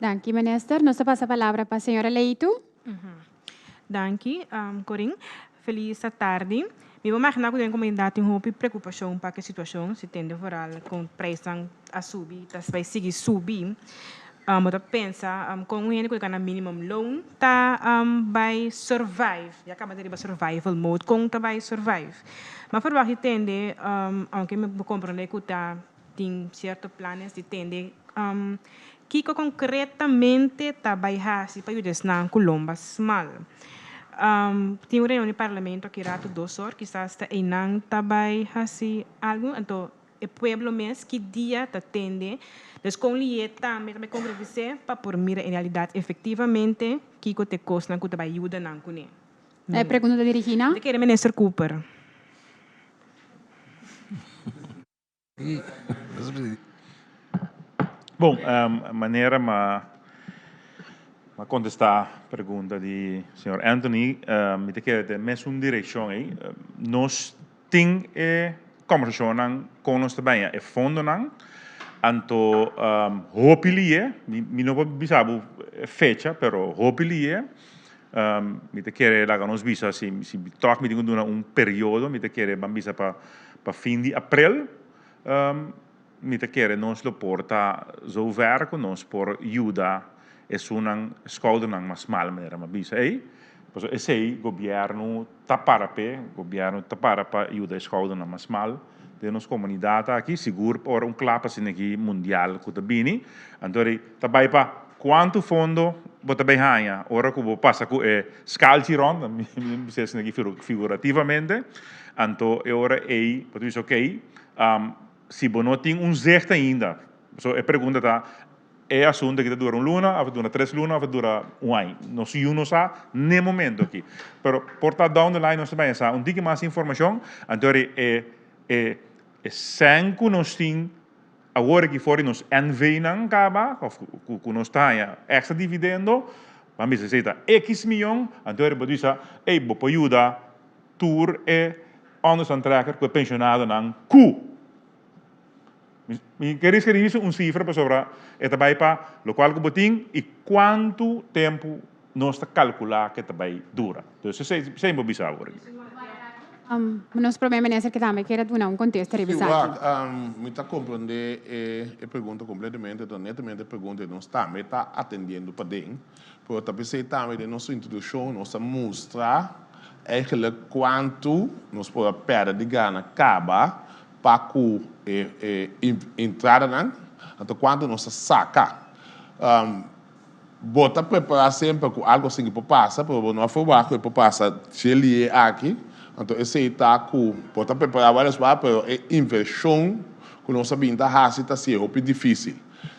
Danki minister. Nos ta pasa palabra pa señora Leitu. Danki Corin. Felis tardi. Mi por imaginá ku den komunidat tin hopi preokupashon pa ku e situashon, si tende vooral kon preisnan a subi i ta bai sigui subi. Bo ta pensa kon un hende ku ta gana minimum loan ta bai survive, ya kaba ta riba survival mode, kon ta bai survive? Mi a ferwagt di tende, aunke mi por komprende ku ta tin sierto planes di tende kiko konkretamente ta bai hasi pa yuda esnan ku lomba smal. Tin un reunion di parlamento aki rato dos or, kisas ta einan ta bai hasi algu, anto e pueblo mes ki dia ta tende, dus kon lié tambe ta bai konkretis'é pa por mira en realidat efektivamente kiko ta e kosnan ku ta bai yuda nan kuné. E pregunta ta dirigí na? Ta kere Minister Cooper. Bon, manera m'a kontestá pregunta di señor Anthony, mi ta kere den mesun direkshon ei. Nos tin e kòmbersashonnan kon nos ta baña e fondonan, anto hopi lié, mi no por bisa bo fecha, pero hopi lié, Mi ta kere laga nos bisa si si tòg mi tin ku duna un periodo mi ta kere ban bisa pa pa fin di aprel mi ta kere nos lo por ta zover ku nos por yuda esunnan skoudernan mas mal manera mi a bisa ei pasobra esei gobièrnu ta para p'e gobièrnu ta para pa yuda e skoudernan mas mal den nos komunidat aki sigur ora un klap asina aki mundial ku ta bini anto ta bai pa Kuantu fondo bo ta bay haña ora ku bo pasa ku e skalchi rònt, mi bisa esaki figurativamente, anto e ora ei bo ta bisa okey, si bo no tin un zicht ainda, so e pregunta ta, e asuntu aki ta dura un luna òf ta dura tres luna òf ta dura un aña? Nos yu no sa n'e momento aki, pero por ta down the line nos ta bay sa un tiki mas informashon, anto e e e sèn ku nos tin Awor aki for di nos NV-nan kaba, òf ku nos ta haña èkstra dividendo, ban bisa esei ta ekis miyon, anto bo bisa, ey, bo por yuda tur e onderstandtrekker ku e penshonadonan ku. Mi ke riska di bisa un sifra pasobra e ta bai pa lokual ku bo tin i kuantu tempu nos ta kalkulá ku e ta bai dura. Entonces esei mi por bisa awor aki. Nos Prome Minister ke tambe kier a duna un kontesta riba Sí, esaki. wak, mi ta komprondé e pregunta kompletamente, ta netamente e pregunta ku nos tambe ta atendiendo paden, pero ta p'esei tambe den nos introdukshon nos a mustra eigenlijk kuantu nos por a pèrdè di gana kaba pa ku e entradanan, anto kuantu nos a saka. Bo ta prepará semper ku algu asin por pasa, pero bo no a ferwagt ku e por pasa dje lié aki. Anto esei ta ku bo ta prepará vários bia, pero e invershon ku nos a bin ta hasi ta hasié hopi difísil.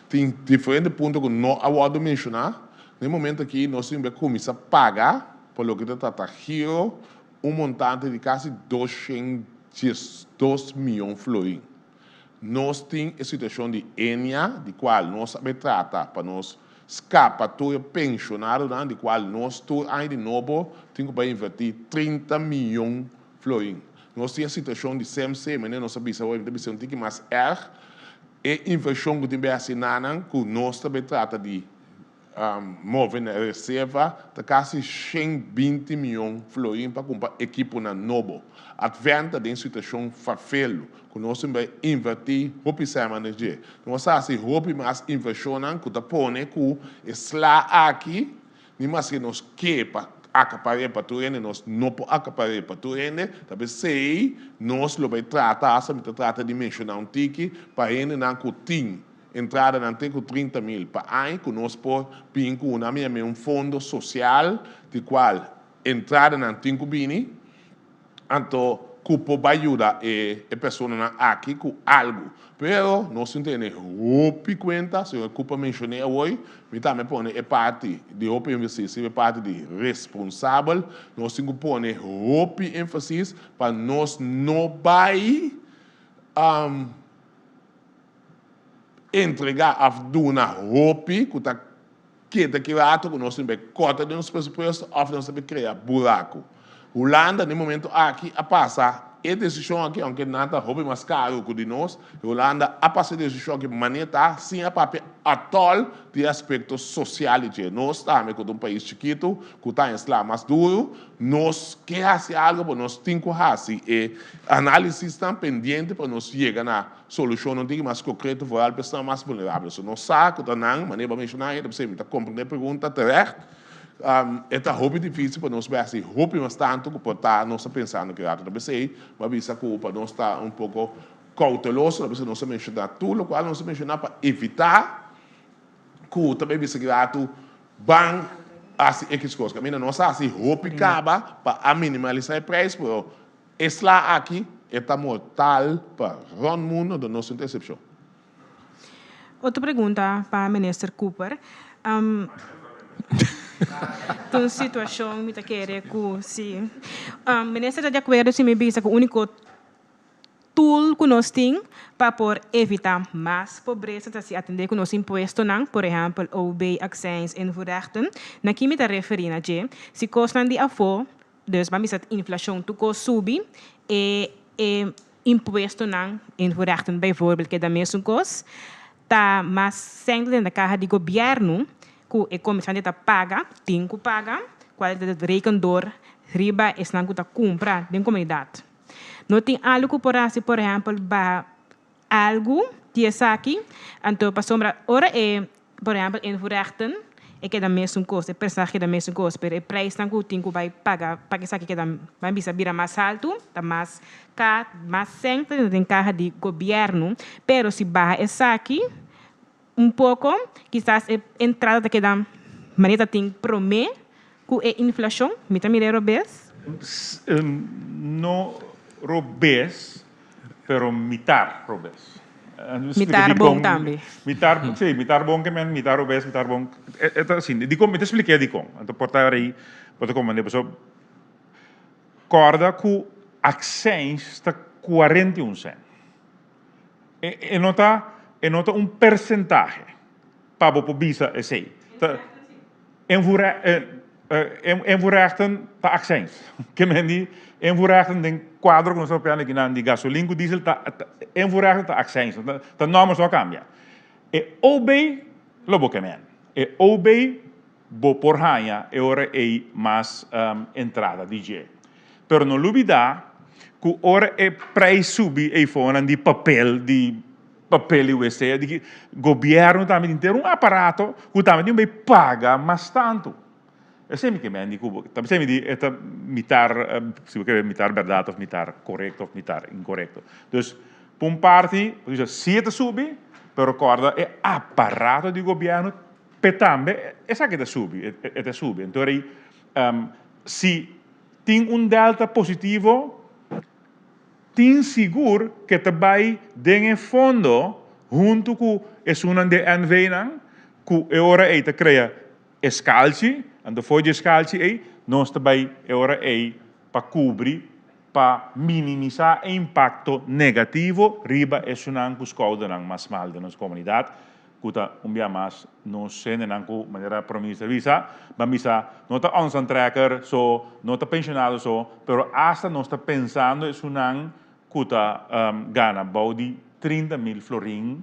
Tin diferente punto ku no a wòrdu menshoná. Na e momento aki nos tin ku kuminsá paga pa loke ta trata giro un montante di kasi 212 mion florin. Nos tin e situacion di Enia, di cual nos a bay trata pa nos scapa tur e pensionadonan, di cual nos tur aña di nobo tin cu bay inverti 30 miyon florin. Nos tin e situacion di CMC, manera nos a bisa hoy, mi ta bisa un tiki mas erg, e inversion cu tin bay haci nanan cu nos ta bay trata di Move na reserva ta kasi 120 mion florin pa kumpra ekiponan nobo. Advent ta den situashon farfelu ku nos tin bai invertí hopi sèma na dje. Nos a hasi hopi mas invershonnan ku ta pone ku e sla aki ni maske nos ke pa akapar'é pa tur hende nos no por akapar'é pa tur hende. Ta p'esei nos lo bai trata, hasta mi ta trata di menshoná un tiki pa hendenan ku tin Entradanan te ku 30 mil pa aña ku nos por bin ku una mi un fondo sosial di kual entradanan tin ku bini, anto ku por bai yuda e personanan aki ku algu. Pero nos tin tene hopi kuenta, señor Cooper menshoné awoy, mi tambe pone e parti di hopi énfasis riba e parti di responsabel, nos tin ku pone hopi énfasis pa nos no bai Entregá òf duna hopi ku ta keda ki rato ku nos tin bai kòrta den nos presupuesto òf nos ta bai krea buraku. Hulanda den momento aki a pasa e desishon aki, ounke nan ta hopi mas karu ku di nos, Hulanda a pasa e desishon aki manera ta sin a papia atòl di e aspekto sosial di dje. Nos tambe ku ta un pais chikitu ku ta insla mas duru, Nos ke hasi algo, pero nos tin ku hasi e análisisnan pendiente pa nos yega na solushonnan tin mas konkreto vooral pa esnan mas vulnerabel. So nos sa ku ta nan, manera bo a menshoná e ta p'esei mi ta komprendé e pregunta terecht, e ta hopi difísil pa nos bai hasi hopi mas tantu ku por ta nos ta pensando ki rato. Ta p'esei bo a bisa ku pa nos ta un poko kouteloso, ta p'esei nos a menshoná tur lokual nos a menshoná pa evitá ku ta bai bisa ki ratu ban hasi ekis kos. Kaminda nos a hasi hopi kaba pa a minimalisá e preis, pero e sla aki e ta mortal pa rònt mundu, anto nos tin eksepshon. Otro pregunta pa Minister Cooper. Ta un situashon mi ta kere ku si Minister ta di akuerdo si mi bisa ku úniko Tool ku nos tin pa por evitá mas pobresa ta si atendé ku nos impuestonan, por ehèmpel OB, accijns, invoerrechten. Na ki mi ta referí na dje? Si kosnan di afó, dus ban bisa inflashon tur kos subi, e e impuestonan, invoerrechten bijvoorbeeld, keda mesun kos, ta mas sèn den kaha di gobièrnu ku e komersiante ta paga, tin ku paga, kual ta reken dor riba esnan ku ta kumpra den komunidat. No tin algu ku por hasi, por ehèmpel, baha algu di esaki, anto pasobra ora e, por ehèmpel, invoerrechten, e keda mesun kos, e persahe keda mesun kos, pero e preisnan ku tin ku bai paga pa esaki keda, ban bisa, bira mas haltu, ta mas ka, mas sèn ta den kaha di gobièrnu, pero si baha esaki un poko, kisas e entrada ta keda manera ta tin promé ku e inflashon. Mi ta mira e robes? No robes, pero mitar robes. Mitar bon tambe. Mitar, si, mitar bon ke men mitar robes, mitar bon. E ta asin. Dikon? Mi ta splik'é dikon. Anto por ta rei, bo ta komprendé. Pasobra kòrda ku akseins ta 41 sènt. E no ta e no ta un persentahe pa bo por bisa esei. Ta invoerrechten ta accijns. Ke men di invoerrechten den kuadro ku nos ta papiando akinan di gasolin ku diesel ta invoerrechten ta accijns. Ta nòmber so a kambia. E OB lo bo ke men. E OB bo por haña e ora ei mas entrada di dje. Pero no lubida. ku ora e prijs subi eifonan di papel di papel di wc di gobièrnu tambe tin ter un aparato ku tambe tin bai paga mas tantu. Esei mi ke men di ku bo ta bisei mi di e ta mitar si bo ke mitar bèrdat òf mitar korekto òf mitar inkorekto. Dus pa un parti bo bisa si e ta subi pero kòrda e aparato di gobièrnu p'e tambe esaki ta subi e ta subi. Enton rei si tin un delta positivo tin sigur ke ta bai den e fondo huntu ku esunnan di e NV nan ku e ora ei ta krea E skalchi, anto for di e skalchi ei nos ta bai e ora ei pa kubri pa minimisá e impakto negativo riba esunnan ku skoudernan mas smal den nos komunidat, ku ta un bia mas nos hendenan ku manera Prome Minister bisa, ban bisa no ta onzantrekker so, no ta penshonado so, pero asta nos ta pensando esunnan ku ta gana bou di 30.000 florin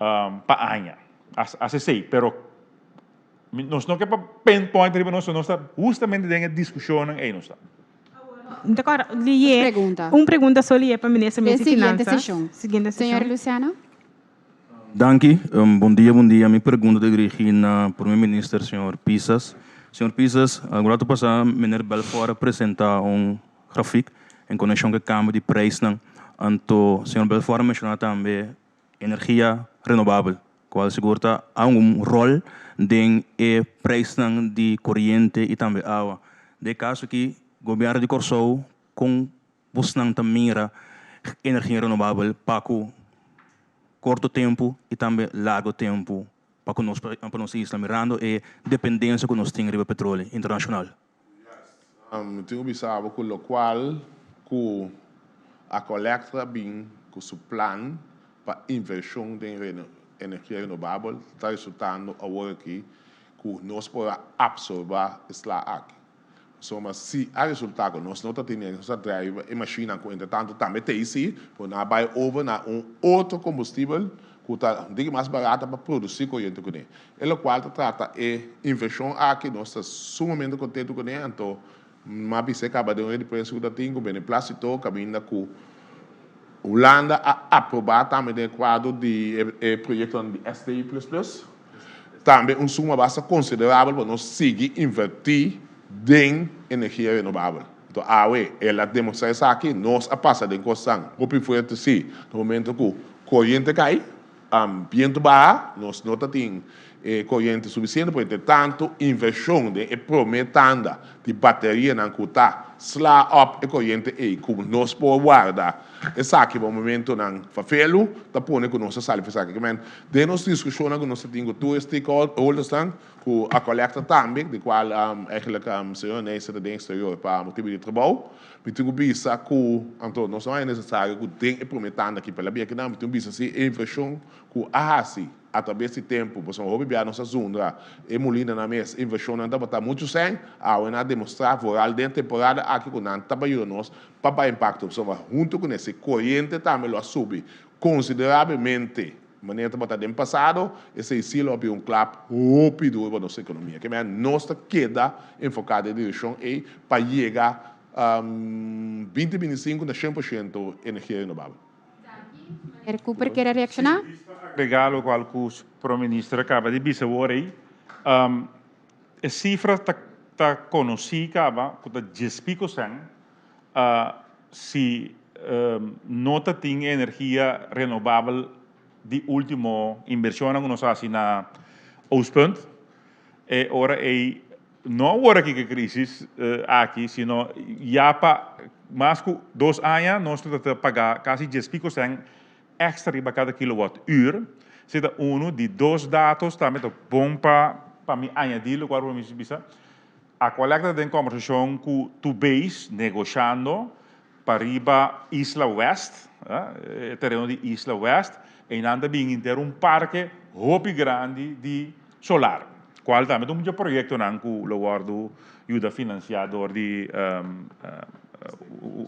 pa aña. As esei, pero nos no ke pa pinpoint riba nos, nos ta hustamente den e diskushonnan ei nos ta. Mi ta kòrda lié Pregunta. un pregunta so lié pa Minister Den Mes di siguiente Finansa. seshon. Siguiente Señor seshon. Luciano. Danki. Bon dia, bon dia. Mi pregunta ta dirigi na Prome Minister señor Pisas. Señor Pisas, algun rato pasá Meneer Belfort a presenta un grafik en konekshon ku e kambio di prijsnan. Anto señor Belfort a menshoná tambe Energia renobabel, cual sigur ta un rol den e prijsnan di coriente y tambe awa. Den e caso aki, Gobierno di Corsou con bosnan ta mira energia renobabel pa cu corto tempo y tambe largo tempo pa cu nos pa nos isla mirando e dependencia cu nos tin riba petroleo internacional? Mi tin ku bisa bo ku lokual ku Aqualectra bin ku su plan pa invershon den energia renobabel ta resultando awor aki ku nos por a apsorbá e sla aki. Pasobra si a resultá ku nos no ta tene, nos ta drive e mashinnan ku entretantu tambe ta ei si, por nan a bai over na un otro kombustibel ku ta un tiki mas barata pa produsí koriente kuné. E lokual ta trata e invershon aki nos ta sumamente kontentu kuné, anto m'a bisa e kaba den un rede prensa ku ta tin ku beneplasito kaminda ku Hulanda a aprobá tambe den e kuadro di e proyektonan di STI plus plus, tambe un suma basta konsiderabel pa nos sigui invertí den energia renobabel. Anto awe el a demostrá esaki, nos a pasa den kosnan hopi fuerte sí, na momento ku koriente kai, bientu baha, nos no ta tin e koriente sufisiente, por entre tantu invershon den e promé tanda di baterianan ku ta sla op e koriente ei ku nos por warda esaki pa momentonan fafelu ta pone ku nos ta sali for esaki. Kimen den nos diskushonnan ku nos ta tin ku tur e stakeholdersnan ku a kolekta tambe, di kual eigenlijk señor Nijssen ta den eksterior pa motibu di trabou, Mi tin ku bisa ku, anto nos no haña nesesario ku den e promé tanda aki pa el a bia kinan, mi tin ku bisa si e invershon ku a hasi atrabes di tempu, pasobra hopi bia nos a zundra e mulinanan mes, e invershonnan tabata muchu sèn, awe nan a demostrá vooral den e temporada aki ku nan taba yuda nos pa bai impakto, pasobra huntu kuné si koriente tambe lo a subi konsiderablemente. Manera tabata den pasado, esei sí lo a bira un klap hopi duru pa nos ekonomia. Ke manera nos ta keda enfoká den e direkshon ei pa yega 2025 na 100% energia renobabel. Meneer Cooper kier a reakshoná? Sí, pa agregá lokual ku Prome Minister a kaba di bisa awor ei, e sifra ta konosí kaba ku ta djes piko sèn Si no ta tin e energia renobabel di ultimo inversionnan ku nos a hasi na Oostpunt, e ora ei no awor aki ku e crisis aki, sino ya pa mas ku dos aña nos ta ta paga kasi dies piko sèn extra riba kada kilowatt uur. Esei ta unu. Di dos datos tambe ta bon pa mi añadi lokual ku mi bisa. Aqualectra ta den kombersashon ku Tubeis negoshando pa riba Isla West, e tereno di Isla West, einan ta bin henter un parke hopi grandi di solar, kual tambe ta un dje proyektonan ku lo wòrdu yuda finansiá dor di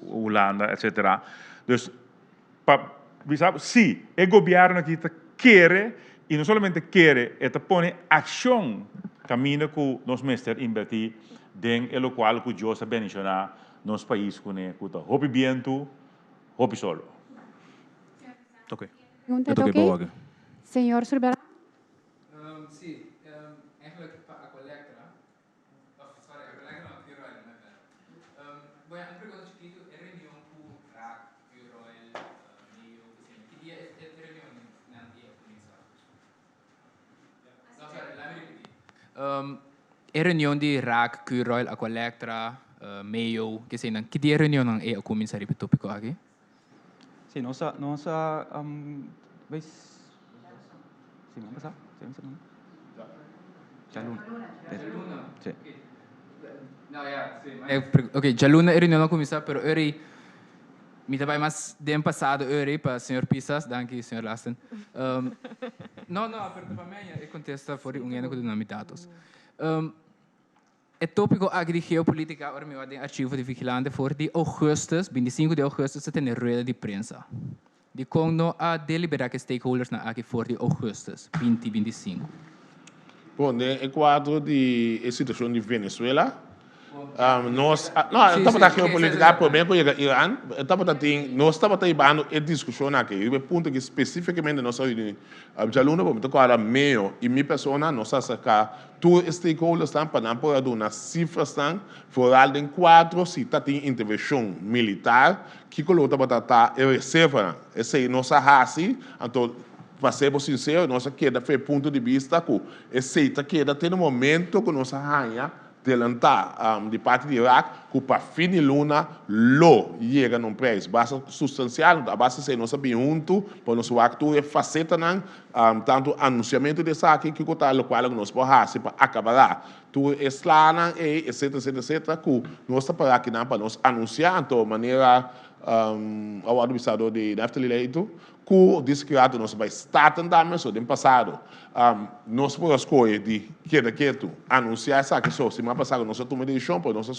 Hulanda etsetera. Dus pa bisa bo, si e gobièrnu aki ta kere, i no solamente kere, e ta pone akshon kaminda ku nos mester inbertí den e lokual ku Dios a bendishoná nos pais kuné, ku ta hopi bientu, hopi solo. Ok. Pregunta E ta ta ok ok? pa wak. Señor Sulberan? Sí, eigenlijk pa Aqualectra, of sorry, Aqualectra no, Curoil, my bad. Bueno, un pregunta chikitu, e reunion ku RAC, Curoil, Meo, ki ki dia e reunion nan i a kuminsá? No, sorry, laat mi ripití. E reunion di RAC, Curoil, Aqualectra, Meo, keseinan, ki dia e reunionnan ei a kuminsá riba e tópiko aki? Sí, nos a, nos a, bai siman pasá, siman semana? Djaluna. Djaluna. Sí. No, ya, sí. Ok, djaluna e reunion a kuminsá, pero eri mi ta bai mas den pasado eri pa señor Pisas, danki señor Lasten. No, no, pero ta pa mi e kontesta for di un hende ku duna mi datos. E tópiko aki di geopolítika ora mi wak den archivo di Vigilante for di ougùstùs, 25 di ougùstùs ta tene rueda di prensa. Dikon no a deliberá ku e stakeholdersnan aki for di ougùstùs 2025? Bon, den e kuadro di e situashon di Venezuela, nos a, no, e tabata geopolítika promé ku yega Iran, e tabata tin, nos tabata hibando e diskushon aki riba e punto aki spesífikamente nos a reuní djaluna, bo mi ta kòrda Meo i mi persona nos a aserká Tur e stakeholdersnan pa nan por a duna sifrasnan foral den kuadro si ta tin intervenshon militar, kiko lo tabata ta e reservanan. Esei nos a hasi, anto pa ser bo sinsero nos a keda fe punto di bista ku esei ta keda te na momento ku nos a haña delantá di parti di Irak ku pa fin di luna lo yega na un preis basta sustansial. A base esei nos a bin huntu pa nos wak tur e fasetanan Tantu anunsiamentu di esaki, kiko ta lokual ku nos por hasi pa akabará tur e slanan ei, etsetera, etsetera, etsetera, ku nos ta pará akinan pa nos anunsiá. Anto, manera a wòrdu bisá dor di Neftali Leito, ku diskratu nos a bai Staten tambe, so den pasado nos por a skohe di keda ketu, anunsiá esaki so siman pasá ku nos a tuma e desishon, pero nos a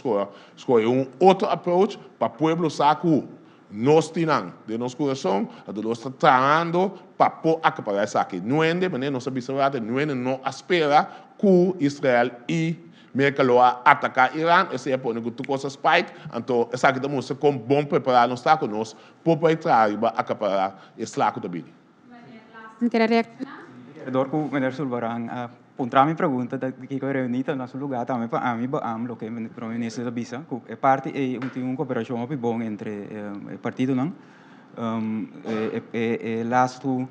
skohe un otro approach pa pueblo sa ku Nos tin nan den nos kurason, anto nos ta trahando pa por akapará esaki. Nuende, manera nos a bisa un rato, nuende no a spera ku Israel i Merka lo a ataká Iran, esei a pone ku tur kos a spike, anto esaki ta mustra kon bon prepará nos ta ku nos por bai traha riba akapará e sla ku ta bini. Meneer Larsen kere reakshoná? Dor ku meneer Sulvaran a puntra mi pregunta ta di kiko e reuní ta na su lugá tambe pa ami beam loke prome minister ta bisa ku e parti ei un tin un koperashon hopi bon entre e partidonan. E lastu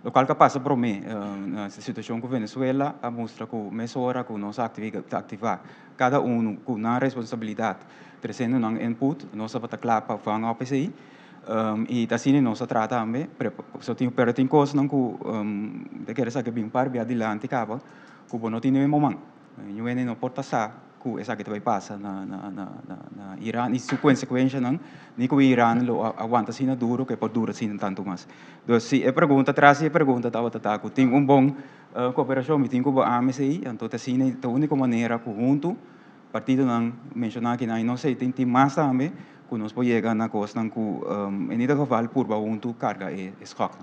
lokual ku a pasa promé na situashon ku Venezuela a mustra ku mesora ku nos a aktivá kada unu ku nan responsabilidat tresiendo nan input nos tabata kla pa vang op esei. I ta asina nos a traha tambe, so tin pero tin kosnan ku ta kere sa ke bin par bia dilanti kaba ku bo no tin den bo man. Ñu hende no por ta sa ku esaki ta bai pasa na na na na Iran i su konsekuenshanan, ni ku Iran lo a wanta asina duru ku e por dura asina tantu mas. Dus si e pregunta tras di e pregunta tabata ta ku tin un bon koperashon mi tin ku bo ami esei, anto ta asina ta uniko manera ku huntu Partidonan menshoná akinan i no sé tin tin mas tambe ku nos por yega na kosnan ku en ieder geval purba huntu karga e skòknan.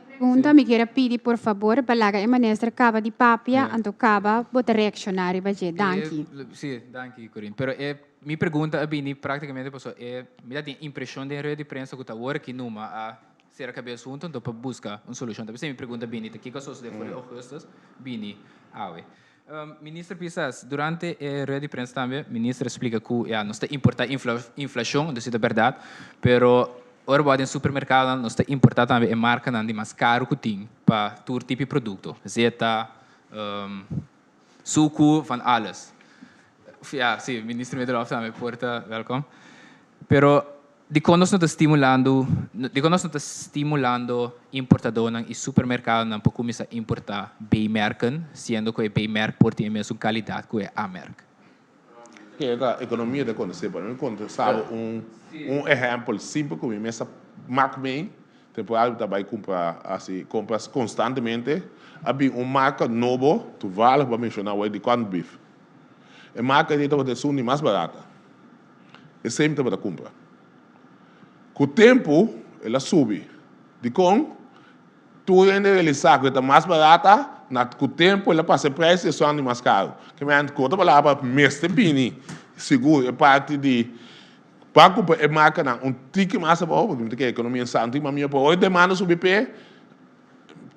Pregunta, Mi kier a pidi por fabor pa laga e minister kaba di papia anto kaba bo ta reakshoná riba dje. Danki. Sí, danki Corinne. Pero e mi pregunta a bini práktikamente pasobra e mi ta tin impreshon den rueda di prensa ku ta awor aki numa a sera kabes huntu anto pa buska un solushon. Ta p'esei mi pregunta a bini ta kiko a sosodé for di ougùstus bini awe. Minister Pisas, durante e rueda di prensa tambe minister a splika ku ya nos ta importá inflashon, entonces ta bèrdat, pero ora bo a den supermerkadonan nos ta importá tambe e markanan di mas karu ku tin pa tur tipo di produkto, zeta, suku, van alles. Ya, si, minister Middelhof tambe por ta wèlkom. Pero dikon nos no ta stimulando, dikon nos no ta stimulando importadónan i supermerkadonan pa kuminsá importá B-merken, siendo ku e B-merk por tin e mesun kalidat ku e A-merk? Ke ta ekonomia ta konosé pa mi kontestá bo un un ehèmpel simpel ku mi mes a mak mei temporada mi ta bai kumpra hasi kompras konstantemente a bin un marka nobo toevallig bo a menshoná awor di corned beef e marka ei tabata esun di mas barata. Esei mi tabata kumpra. Ku tempu el a subi. Dikon? Tur hende realisá ku e ta mas barata, Na ku tempu el a pasa e preis i esun di mas karu. Ke men ku otro palabra mester bini sigur e parti di pa kumpra e markanan un tiki mas abou pasobra mi ta kere ekonomia sa un tiki mas mihó pero ora e demanda subi p'e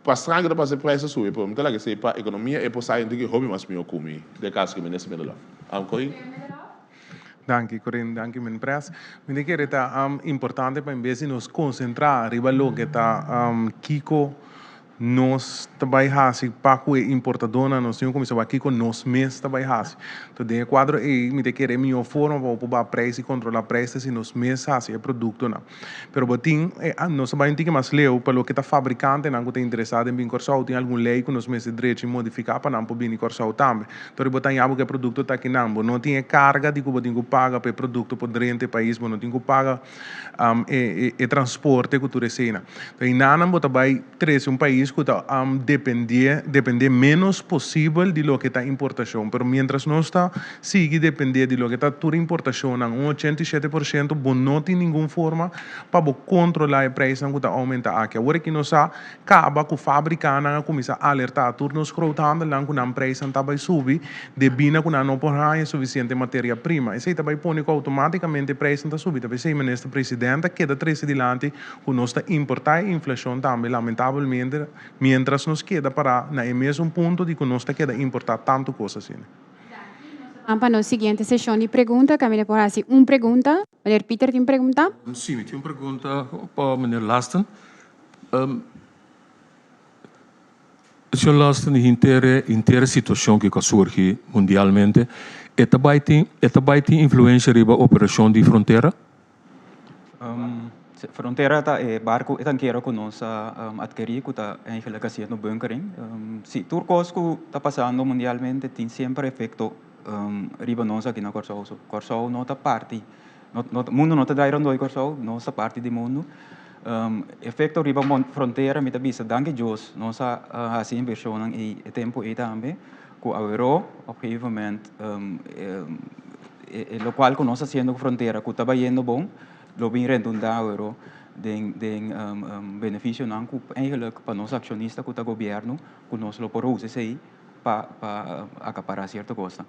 pa strange ta pasa e preis a subi pero mi ta laga esei pa ekonomia e por sa un tiki hopi mas mihó ku mi den kaso ku minister Middelhof. Corine? Danki Corine, danki men Pres. Mi ta kere ta importante pa en bes di nos konsentrá riba loke ta kiko Nos ta bai hasi pa ku e importadónan, nos tin ku kuminsá wak kiko nos mes ta bai hasi. Enton den e kuadro ei mi ta kere e mihó forma pa bo por baha preis i kontrolá preis ta si nos mes hasi e produktonan. Pero bo tin e nos ta bai un tiki mas leu pa loke ta fabrikantenan ku ta interesá den bin Kòrsou tin algun lei ku nos mester drecha i modifiká pa nan por bini Kòrsou tambe. Tori bo ta haña bo ku e produkto ta akinan, bo no tin e karga di ku bo tin ku paga pa e produkto por drenta e pais, bo no tin ku paga e transporte ku tur eseinan. Enton einanan bo ta bai trese un pais ku ta dependé dependé ménos posibel di loke ta importashon. Pero miéntras nos ta sigui dependé di loke ta tur importashonnan, un 87%, bo no tin ningun forma pa bo kontrolá e preisnan ku ta oumentá aki. Awor aki nos sa Kaba ku fabrikanan a kuminsá alertá tur nos groothandelnan ku nan preisnan ta bai subi debí na ku nan no por haña sufisiente materia prima. Esei ta bai pone ku outomátikamente e preisnan ta subi. Ta p'esei Minister President a keda trese dilanti ku nos ta importá e inflashon tambe lamentabelmente miéntras nos keda pará na e mesun punto di ku nos ta keda importá tantu kos asina. Ban pa nos siguiente seshon di pregunta. Kaminda por hasi un pregunta. Meneer Pieter tin pregunta? Sí, mi tin un pregunta pa meneer Lasten. Señor Lasten, hinter e hinter e situacion cu a surgi mundialmente, e ta bay tin e ta bay tin influencia riba operacion di frontera? Frontera ta e barco, e tankero cu nos a adkeri cu ta eigenlijk haciendo bunkering. Si, tur cos cu ta pasando mundialmente tin semper efecto riba nos aki na Corsou. So, Corsou no ta parti Mundo no ta draai rondó di Kòrsou, nos ta parti di mundu. Efekto riba frontera mi ta bisa danki Dios nos a hasi invershonnan ei e tempu ei tambe ku aweró op gegeven moment e lokual ku nos ta hasiendo ku frontera ku ta bayendo bon lo bin redundá aweró den den benefisionan ku eigenlijk pa nos akshonista ku ta gobièrnu ku nos lo por usa esei pa pa akapará sierto kosnan.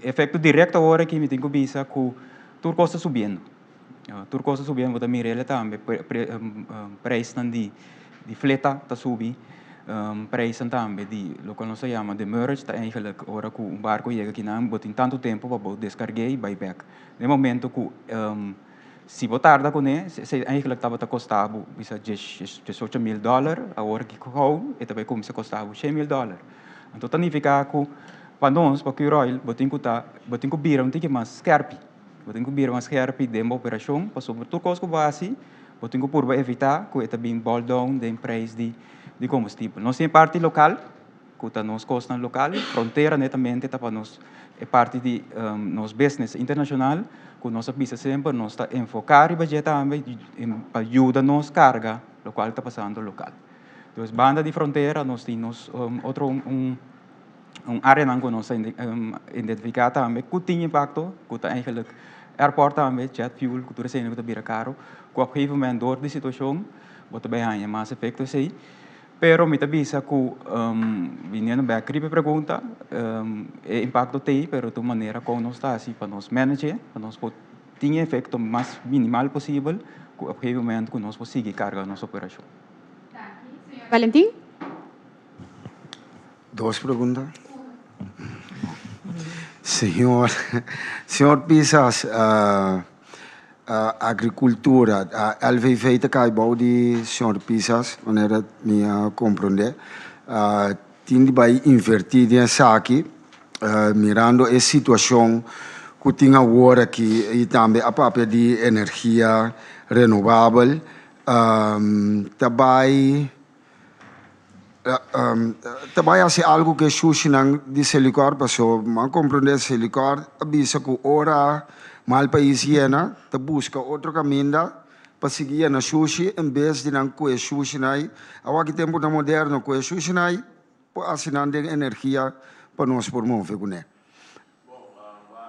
Efekto direkto awor aki mi tin ku bisa ku tur kos ta subiendo. Tur kos ta subiendo, bo ta mira el tambe preisnan di di fleta ta subi, preisnan tambe di loke nos ta yama demurrage ta eigenlijk ora ku un barko yega akinan bo tin tantu tempu pa bo deskarg'é i bai bèk. Den momento ku Si bo tarda kuné, esei eigenlijk tabata kosta bo bisa 18 mil dòler, awor ki gou e ta bai kuminsá kosta bo 100 mil dòler. Anto ta nifiká ku pa nos, pa Curoil, bo tin ku ta, bo tin ku bira un tiki mas skèrpi. Bo tin ku bira mas skèrpi den bo operashon pasobra tur kos ku bo hasi, bo tin ku purba evitá ku e ta bin bòl down den preis di kombustibel. Nos tin e parti lokal. Ku ta nos kosnan lokal, frontera netamente ta pa nos e parti di nos business internashonal ku nos a bisa semper nos ta enfoká riba dje tambe pa yuda nos karga lokual ta pasando lokal. Dus banda di frontera nos tin nos otro un areanan ku nos ta identifiká tambe ku tin impakto ku ta eigenlijk airport tambe, jet fuel ku tur esei ku ta bira karo ku op gegeven moment dor di situashon bo ta bai haña mas efekto esei. Pero mi ta bisa ku, biniendo bek riba e pregunta, e impakto t'ei, pero ta un manera kon nos ta hasi pa nos manage, pa nos por tin e efekto mas minimal posibel ku op gegeven moment ku nos por sigui karga nos operashon. Danki. Señor Valentin? Dos pregunta. Señor, señor Pisas, Agricultura, LVV ta kai bou di señor Pisas, manera mi a comprende. Tin di bai inverti den esaki, mirando e situacion cu tin awor aki y tambe a papia di energia renovabel, ta bai Ta bai hasi algu ku e shushinan di Selikor paso mi a komprondé Selikor a bisa ku ora mal pais yena ta buska otro kaminda pa sigui yena shushi en bes di nan kue shushinan ei. Awor aki tempunan moderno kue shushinan ei por hasi nan den energia pa nos por move kuné.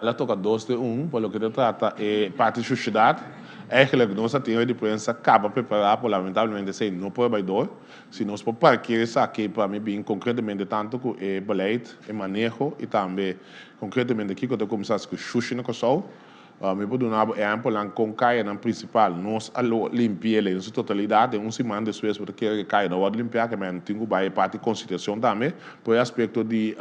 El a toca dos den un pa loke ta trata e parti shushidat. Eigenlijk nos a tin rueda di prensa kaba prepará, pero lamentablemente esei no por bai dor. Si nos por parkeer esaki pa mi bin konkretamente tantu ku e beleid, e maneho i tambe konkretamente kiko ta kuminsá hasi ku shushi na Kòrsou. Mi por duna bo ehèmpelnan kon kayanan prinsipal nos a lo limpi'el den su totalidat. Den un siman despues bo ta kere ku e kaya no a wòrdu limpiá, ke men tin ku bai e parti konsiderashon tambe por e aspekto di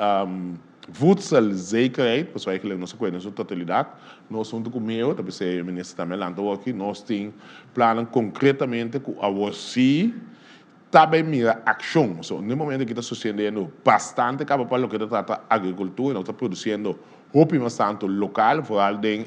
voedselzekerheid, pasobra eigenlijk nos a kue den su totalidat. Nos huntu ku MEO, ta bisa e minister tambe a lanta awor aki, nos tin plannan konkretamente ku awor si ta bay mira accion. So, n'e momento aki ta sucediendo bastante caba pa loke ta trata agricultura, nos ta produciendo hopi mas tanto local, vooral den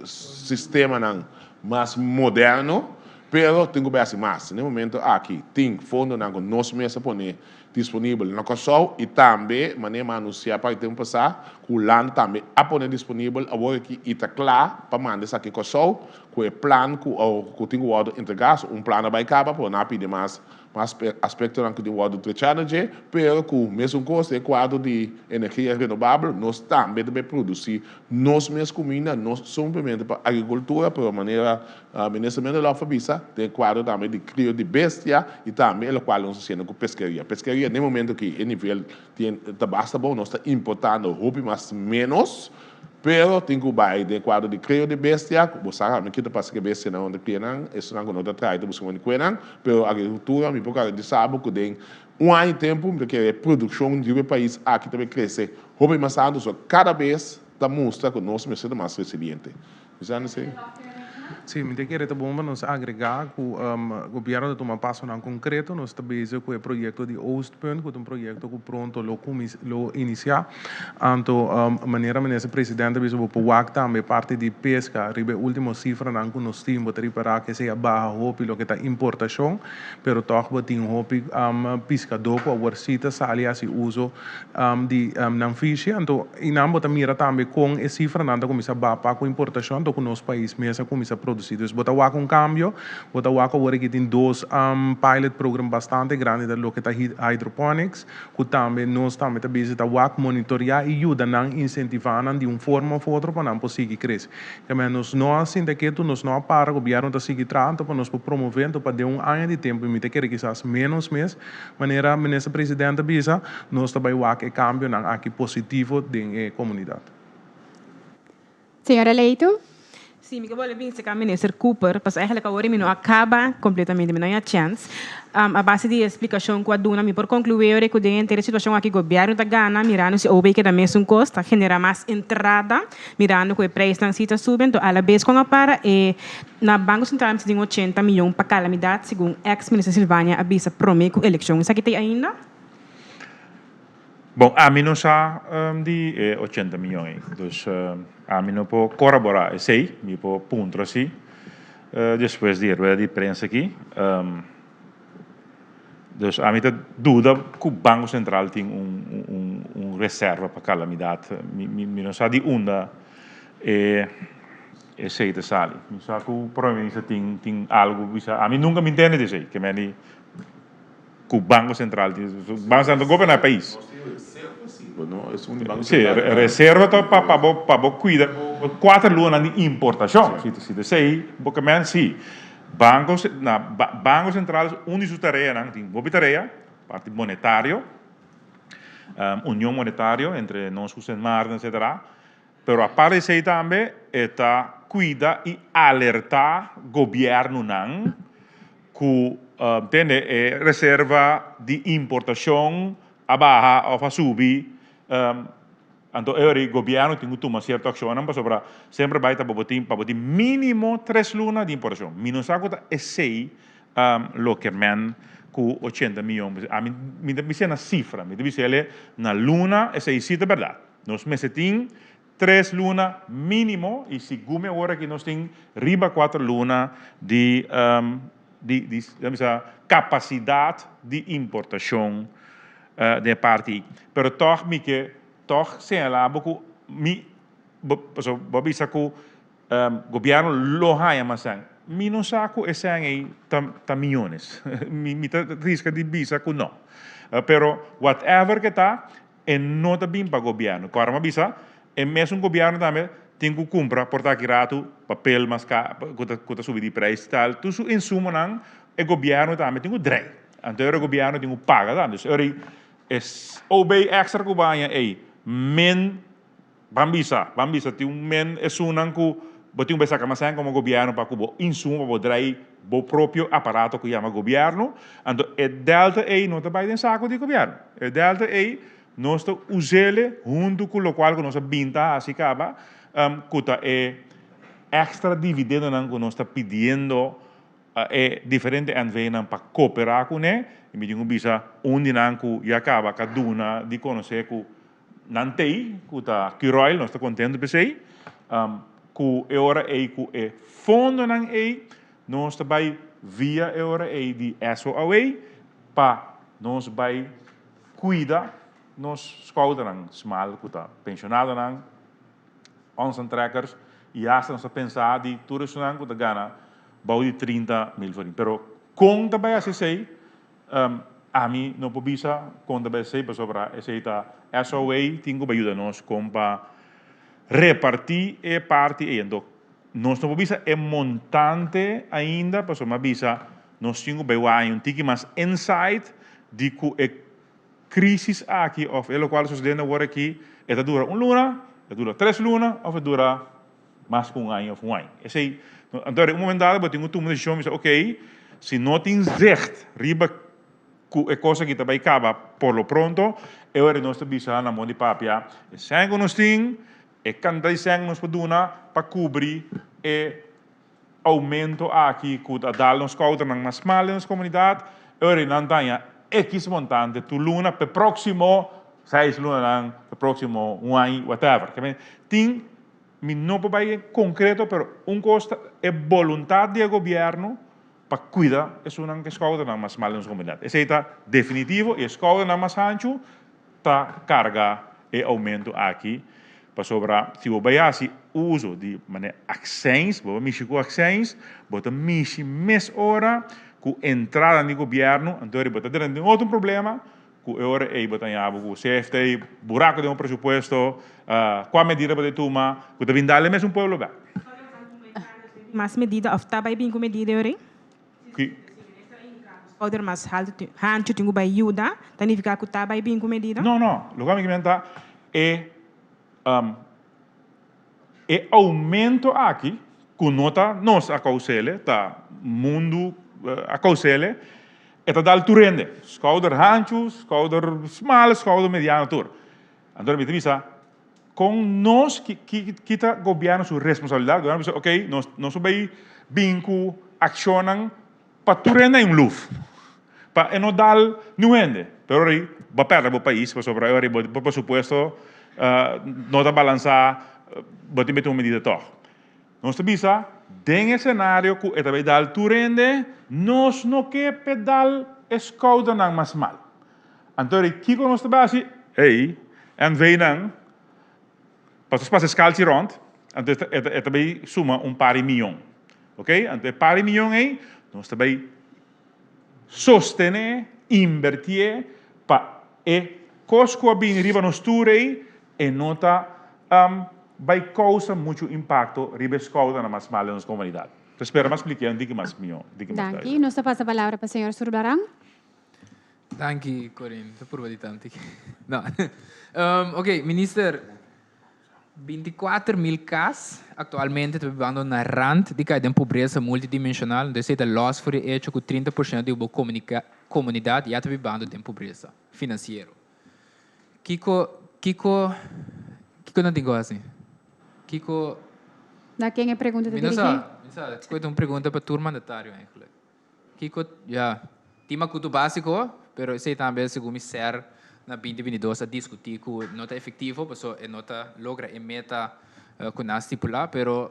sistemanan mas moderno, pero tin cu bay haci mas. N'e momento aki tin fondonan cu nos mes a pone disponibel na Kòrsou i tambe manera mi a anunsiá pa e tempu pasá ku Hulanda tambe a pone disponibel awor aki i ta kla pa manda esaki Kòrsou ku e plan ku ku tin ku wòrdu entregá. So un plan a bai kaba pero nan a pidi mas mas aspektonan ku tin wòrdu trechá na dje pero ku mesun kos den e kuadro di energia renobabel nos tambe ta bai produsí nos mes kuminda no simplemente pa agrikultura pero manera Minister Mendelof a bisa, den kuadro tambe di krio di bestia i tambe e lokual nos ta hasiendo ku peskeria. Peskeria den momento ki e nivel tin ta basta bon, nos ta importando hopi mas menos, pero tin ku bai den kuadro di krio di bestia, ku bo sa mi kita pasa ku e bestianan unda kria nan, esunnan ku no ta trae ta buska mondi kue nan, pero agrikultura mi por garantisa bo ku den un aña i tempu mi ta kere e produkshon riba e pais aki ta bai krese hopi mas alto, so kada bes ta mustra ku nos mester ta mas resiliente. Bisa no si. Sí, mi ta kere ta bon pa nos agregá ku gobièrnu ta tuma pasonan konkreto. Nos ta bezig ku e proyekto di Oostpunt, ku ta un proyekto ku pronto lo lo inisiá. Anto manera Minister Presidente a bisa bo por wak tambe parti di peska riba e último sifranan ku nos tin. Bo ta ripará ku esei a baha hopi loke ta importashon, pero tòg bo tin hopi piskadó ku awor sí ta sali hasi uso di nan fishi. Anto i nan bo ta mira tambe kon e sifranan ta kuminsá baha pa ku importashon anto ku nos pais mes a kuminsá produsí. Dus bo ta wak un kambio, bo ta wak awor aki tin dos pilot program bastante grandi ta loke ta hydroponics ku tambe nos tambe ta bisa ta wak monitoriá i yuda nan insentivá nan di un forma òf otro pa nan por sigui krese. Kemey nos no a sinta ketu, nos no a para, gobièrnu ta sigui traha anto pa nos por promové anto pa den un aña di tempu i mi ta kere kisas ménos mes Manera Minister President a bisa, nos ta bai wak e kambionan aki positivo den e komunidat. Señora Leito. Sí, mi ke bolbe bin seka Minister Cooper, pasobra eigenlijk awor mi no a kaba kompletamente, mi no haña chèns. A base di e splikashon ku a duna, mi por konkluí ora ku den henter e situashon aki gobièrnu ta gana, mirando si OB keda mesun kos, ta generá mas entrada, mirando ku e preisnan si ta subi, anto alabes kon a para e Na Banko Sentral mester tin 80 miyon pa kalamidat, segun eks minister Silvania a bisa prome ku elekshon. Esaki ta ei ainda? Bon, ami no sa di e 80 miyon ei. Dus ami no por koraborá esei, mi por puntra si despues di e rueda di prensa aki. Dus ami ta duda ku Banko Sentral tin un reserva pa kalamidat. Mi no sa di unda e. Esei ta sali. Mi sa ku Prome Minister tin tin algu bisa. Ami nunka mi ntende di esei. Ke meni ku Banko Sentral tin. Banko Sentral ta goberná e pais. Nos tin reserva si, pero no esun di Banko Si, Sentral. reserva ta pa pa bo pa bo kuida bo kuater lunanan di importashon. Si si ta esei bo ke men si. Banko na Banko Sentral un di su tareanan tin hopi tarea, parti monetario, union monetario entre nos ku Sint Maarten etcetera. Pero aparte di esei tambe e ta cuida y alerta gobiernonan cu tende e reserva di importacion a baha of a subi, anto e ora gobierno tin cu tuma cierto accionnan pasobra semper bay ta bo tin pa bo tin minimo tres luna di importacion. Mi no sa cu ta esey loke men cu 80 miyon. Ami mi ta bisa na cifra, mi ta bisa ele na luna esey si ta berdad. Nos mester tin tres luna mínimo i segun mi awor aki nos tin riba kuater luna di di di bisa kapasidat di importashon den e parti ei. Pero tòg mi ke tòg señalá bo ku mi bo pasobra bo a bisa ku Gobierno lo haña mas sèn. Mi no sa ku e sèn ei ta ta miyones. Mi mi ta riska di bisa ku no. Pero whatever ke ta, e no ta bin pa gobierno. Kòrda mi a bisa, e mesun gobierno tambe Tin ku kumpra por ta aki ratu papel mas ka ku ta ku ta subi di prijs tal. Tur su insumonan e gobièrnu tambe tin ku drei. Anto e gobièrnu tin ku paga tambe. Dus ora e OB extra ku bo haña ei min ban bisa ban bisa tin un min esunnan ku bo tin ku bai saka mas sèn komo gobièrnu pa ku bo insumo pa bo drei bo propio aparato ku yama gobièrnu. Anto e delta ei no ta bai den sako di gobièrnu. E delta ei Nos ta us'ele huntu ku lokual ku nos a bin ta hasi kaba, ku ta e èkstra dividendonan ku nos ta pidiendo e diferente NVnan pa koperá kuné. I mi tin ku bisa un di nan ku ya kaba ka duna di konosé ku nan t'ei, ku ta Curoil, nos ta kontentu p'esei, ku e ora ei ku e fondonan ei nos ta bai via e ora ei di SOAW pa nos bai Cuida nos schoudernan smal cu ta pensionadonan, onzentrekkers y hasta nos ta pensa di tur esunnan cu ta gana bou di 30 mil florin. Pero con ta bay haci esey? Ami no por bisa con ta bay haci esey pasobra esey ta SOA tin cu bay yuda nos con pa reparti e parti ey. Anto nos no por bisa e montante ainda pasobra mi a bisa Nos tin ku bai wak un tiki mas insight di ku e crisis aki of e lokual ta sucediendo awor aki e ta dura un luna, e dura tres luna of e dura mas ku un aña of un aña. Esei, anto un momento dado bo tin ku tuma un decision bisa ok, si no tin zicht riba ku e kos aki ta bai kaba por lo pronto, e ora nos ta bisa na mon di papia e sèn ku nos tin, e kantidad di sèn ku nos por duna pa kubri e Aumento aki ku ta dal nos koudernan mas mal den nos komunidat, ora nan ta haña ekis montante tur luna p'e próksimo seis lunanan, p'e próksimo un aña, whatever. Ke men tin, mi no por bai en konkreto, pero un kos ta e boluntat di e gobièrnu pa kuida esunnan ku e skoudernan mas mal den nos komunidat. Esei ta definitivo i e skoudernan mas hanchu ta karga e oumento aki pasobra si bo bai hasi uso di manera akseins, bo bai mishi ku akseins, bo ta mishi mes ora ku entrada di gobièrnu, anto bo ta drenta den otro problema ku e ora ei bo ta haña bo ku CFT, buraku den bo presupuesto, kua medida bo ta tuma ku ta bin dal e mesun pueblo bèk. Mas medida òf ta bai bin ku medida e ora ei? Ki. Skouder mas haltu hanchu tin ku bai yuda, ta nifiká ku ta bai bin ku medida? No, no. Loke mi kier ta e e oumento aki ku no ta nos a kous'ele, ta mundu a kous'ele, e ta dal tur hende. Skouder hanchu, skouder smal, skouder mediano tur. Anto mi ta bisa Kon nos ki ta gobièrnu su responsabilidat? Gobièrnu bisa ok nos nos a bai bin ku akshonnan pa tur hende un luf pa e no dal niun hende pero ora ei bo a pèrdè bo pais pasobra ora ei bo presupuesto no ta balansá bo tin mete un medida tòg. Nos ta bisa den e senario ku e ta bai dal tur hende nos no ke p'e dal e skoudernan mas mal. Anto eri kiko nos ta basi? Ey, NV nan, pasobra pasa e skalchi rond, anto e ta bay suma un par di miyon. Ok, anto e par di miyon ey nos ta bay sostene, inbertié pa e kos ku a bini riba nos tur ey, e no ta bay kousa muchu impakto riba e skoudernan mas mal den nos komunidat. Ta spera mas spliké un tiki mas mihó, un tiki mas Danki. Nos ta pasa palabra pa señor Surbaran. Danki Corinne, ta purba di tanti. No. Ok, minister, 24 mil kas aktualmente ta bibando na rand di kai den pobresa multidimensional, entonces esei ta los for e echo ku 30% di bo komunidat ya ta bibando den pobresa finansiero. Kiko, kiko, kiko nan tin ku hasi? Kiko. Na ken e pregunta ta Mi no dirigí? sa, mi no sa. Kiko ta un pregunta pa tur mandatario eigenlijk. Kiko, ya, tin makutu básiko, pero esei tambe segun mi ser na 2022 a diskutí ku no ta efektivo paso e no ta logra e meta ku nan a stipulá, pero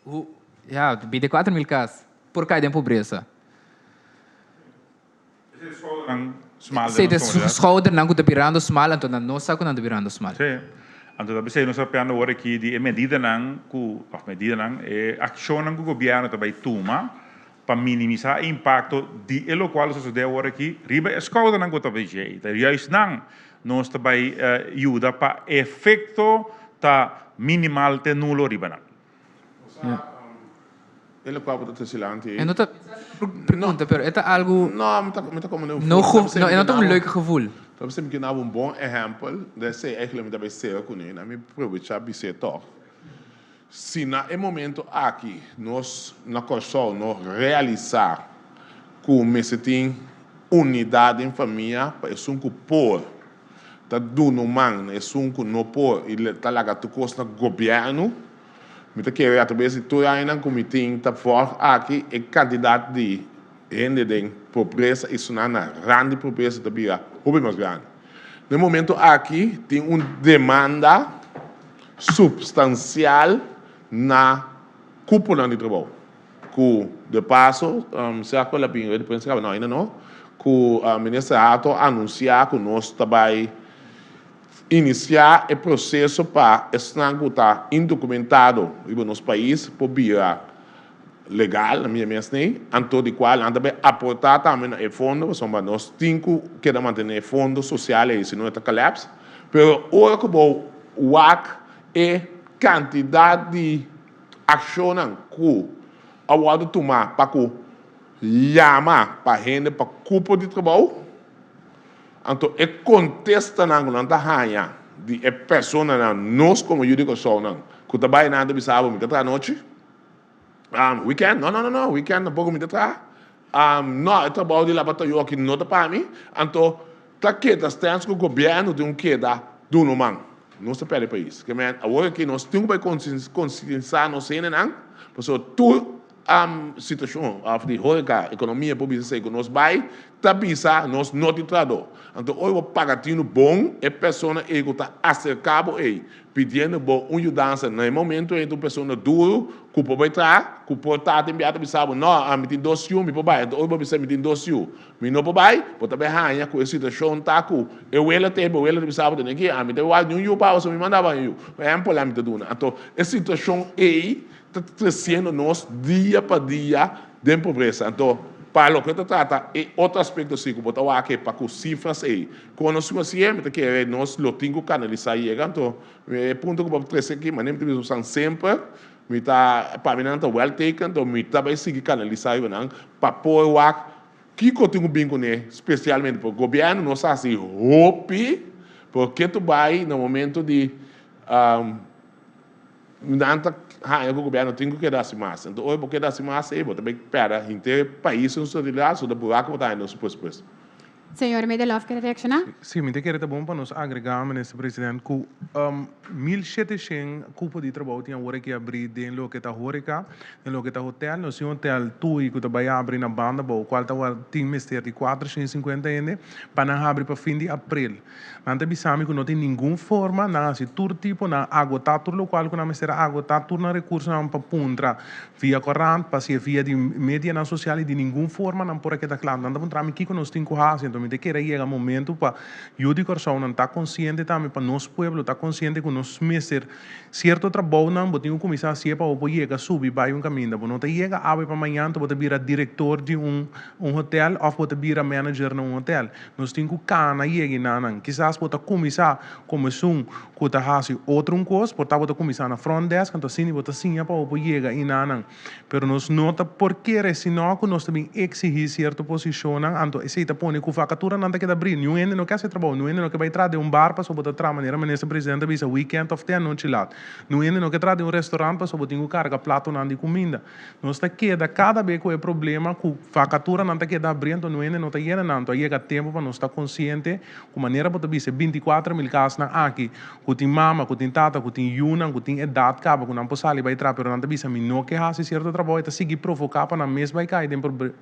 hu, ya, 24 mil kas por kai den pobresa. Esei ta e schoudernan ku ta birando smal, anto nan no sa ku nan ta birando smal. Sí. Anto ta p'esei nos ta papiando awor aki di e medidanan ku, òf medidanan, e akshonnan ku gobièrnu ta bai tuma pa minimisá e impakto di e lokual ta sosodé awor aki riba e skoudernan ku ta bai djei. Ta juist nan nos ta bai yuda pa e efekto ta. minimal te nulo riba nan. E lokual bo ta trese lanti ei. E no ta pregunta, pero e ta algu. No, mi ta mi ta komo un No go, no, e no ta un leuk gevoel. Ta bisa mi ke nabo un bon ehèmpel, de esei eigenlijk mi ta bai sera kuné, na mi probechá bis'é tòg. Si na e momento aki nos na Kòrsou no realisá ku mester tin unidat den famia pa esun ku por ta duna un man na esun ku no por i ta laga tur kos na gobièrnu, Mi ta kere atrabes di tur añanan ku mi tin ta vòrg aki e kantidat di hende den pobresa i sunan na rand di pobresa ta bira hopi mas grandi. Na e momento aki tin un demanda supstansial na kuponan di trabou ku de paso sea ku el a bin di prensa kaba no ainda no ku Minister Hato a anunsia ku nos ta bai Inisiá e proseso pa esnan ku ta indokumentado riba nos pais por bira legal, na mia mes nei, anto di kual nan ta bay aportá tambe na e fondo, pasobra nos tin ku keda mantené e fondo sosial ei, si no e ta kòlèps. Pero ora ku bo wak e kantidat di akshonnan ku a wòrdu tumá pa ku yama pa hende pa kupo di trabou, Anto e kontestanan ku nan ta haña di e personanan, nos komo yu di Kòrsounan, ku ta bai nan ta bisa abo mi ta traha anochi, weekend, no no no no, weekend tampoko mi ta traha, no e trabou di laba toyo aki no ta pa mi, anto ta keda stèns ku gobièrnu tin ku keda duna un man, nos ta pèrdè pais. Ke men awor aki nos tin ku bai konsientisá nos hendenan, pasobra tur Situashon òf di horeca, ekonomia por bisa esei ku nos bai ta bisa nos no tin trahadó. Anto ora bo paga tinu bon e persona ei ku ta aserká bo ei pidiendo bo un yudansa na e momento ei ta un persona duru ku por bai traha ku por ta tin bia ta bisa bo no ami tin dos yu mi por bai anto ora bo bisa mi tin dos yu mi no por bai bo ta bai haña ku e situashon ta ku e wela ta e bo wela ta bisa bo tene ki ami ta wak niun yu pa bo so mi manda bo un yu por ehèmpel ami ta duna anto e situashon ei ta tresiendo nos dia pa dia den pobresa. Anto, pa loke ta trata e otro aspekto si ku bo ta wak e pa ku sifras ei. Kon nos hasié? Mi ta kere nos lo tin ku kanalisá yega. Anto, e punto ku bo a trese aki, manera mi ta bisa bosan semper, mi ta, pa mi nan ta well taken, anto mi ta bai sigui kanalisá riba nan pa por wak kiko tin ku bin kuné, spesialmente pasobra gobièrnu nos a hasi hopi, pero ke tu bai na momento di. Nan ta haña ku gobièrnu tin ku keda hasi mas. Enton ora bo keda hasi mas ei bo ta bai pèrdè henter e pais den su totalidat, so ta buraku bo ta haña den su presupuesto. Señor Medelof kere reakshoná? Sí, mi ta kere ta bon pa nos agregá, Minister President, ku 1700 kupo di trabou tin awor aki abrí den loke ta horeca, den loke ta hotel. Nos tin hotel Tui ku ta bai abri na banda bou, kual ta tin mester di 450 hende pa nan habri pa fin di april. Nan ta bisa mi ku no tin ningun forma, nan hasi tur tipo, nan a agotá tur lokual ku nan mester a agotá, tur nan rekursonan pa puntra via korant, pa hasié via di medianan sosial i di ningun forma nan por a keda kla. Nan ta puntra mi kiko nos tin ku hasi, anto mi ta kere yega momentu pa yu di Kòrsounan ta konsiente tambe, pa nos pueblo ta konsiente ku nos mester sierto trabounan, bo tin ku kuminsá hasié pa bo por yega subi bai un kaminda. Bo no ta yega awe pa mañana anto bo ta bira direktor di un un hotel òf bo ta bira manager na un hotel. Nos tin ku kana yega i nanan. Kisas bo ta kuminsá komo esun ku ta hasi otro un kos, por ta bo ta kuminsá na front desk, anto asina bo ta siña pa bo por yega i nanan. Pero nos no ta por kere sino ku nos ta bin eksihí sierto posishonnan, anto esei ta pone ku vakaturanan ta keda abrí. Niun hende no ke hasi trabou, niun hende no ke bai traha den un bar pasobra bo ta traha manera Minister Presidente a bisa weekend òf te anochi lat. Niun hende no ke traha den un restaurant pasobra bo tin ku karga platonan di kuminda. Nos ta keda kada be ku e problema ku vakaturanan ta keda abri anto no hende no ta yena nan. Anto a yega tempu pa nos ta konsiente ku manera bo ta bisa e 24.000 kasnan aki ku tin mama, ku tin tata, ku tin yunan, ku tin edat kaba ku nan por sali bai traha pero nan ta bisa mi no ke hasi sierto trabou e ta sigui provoká pa nan mes bai kai den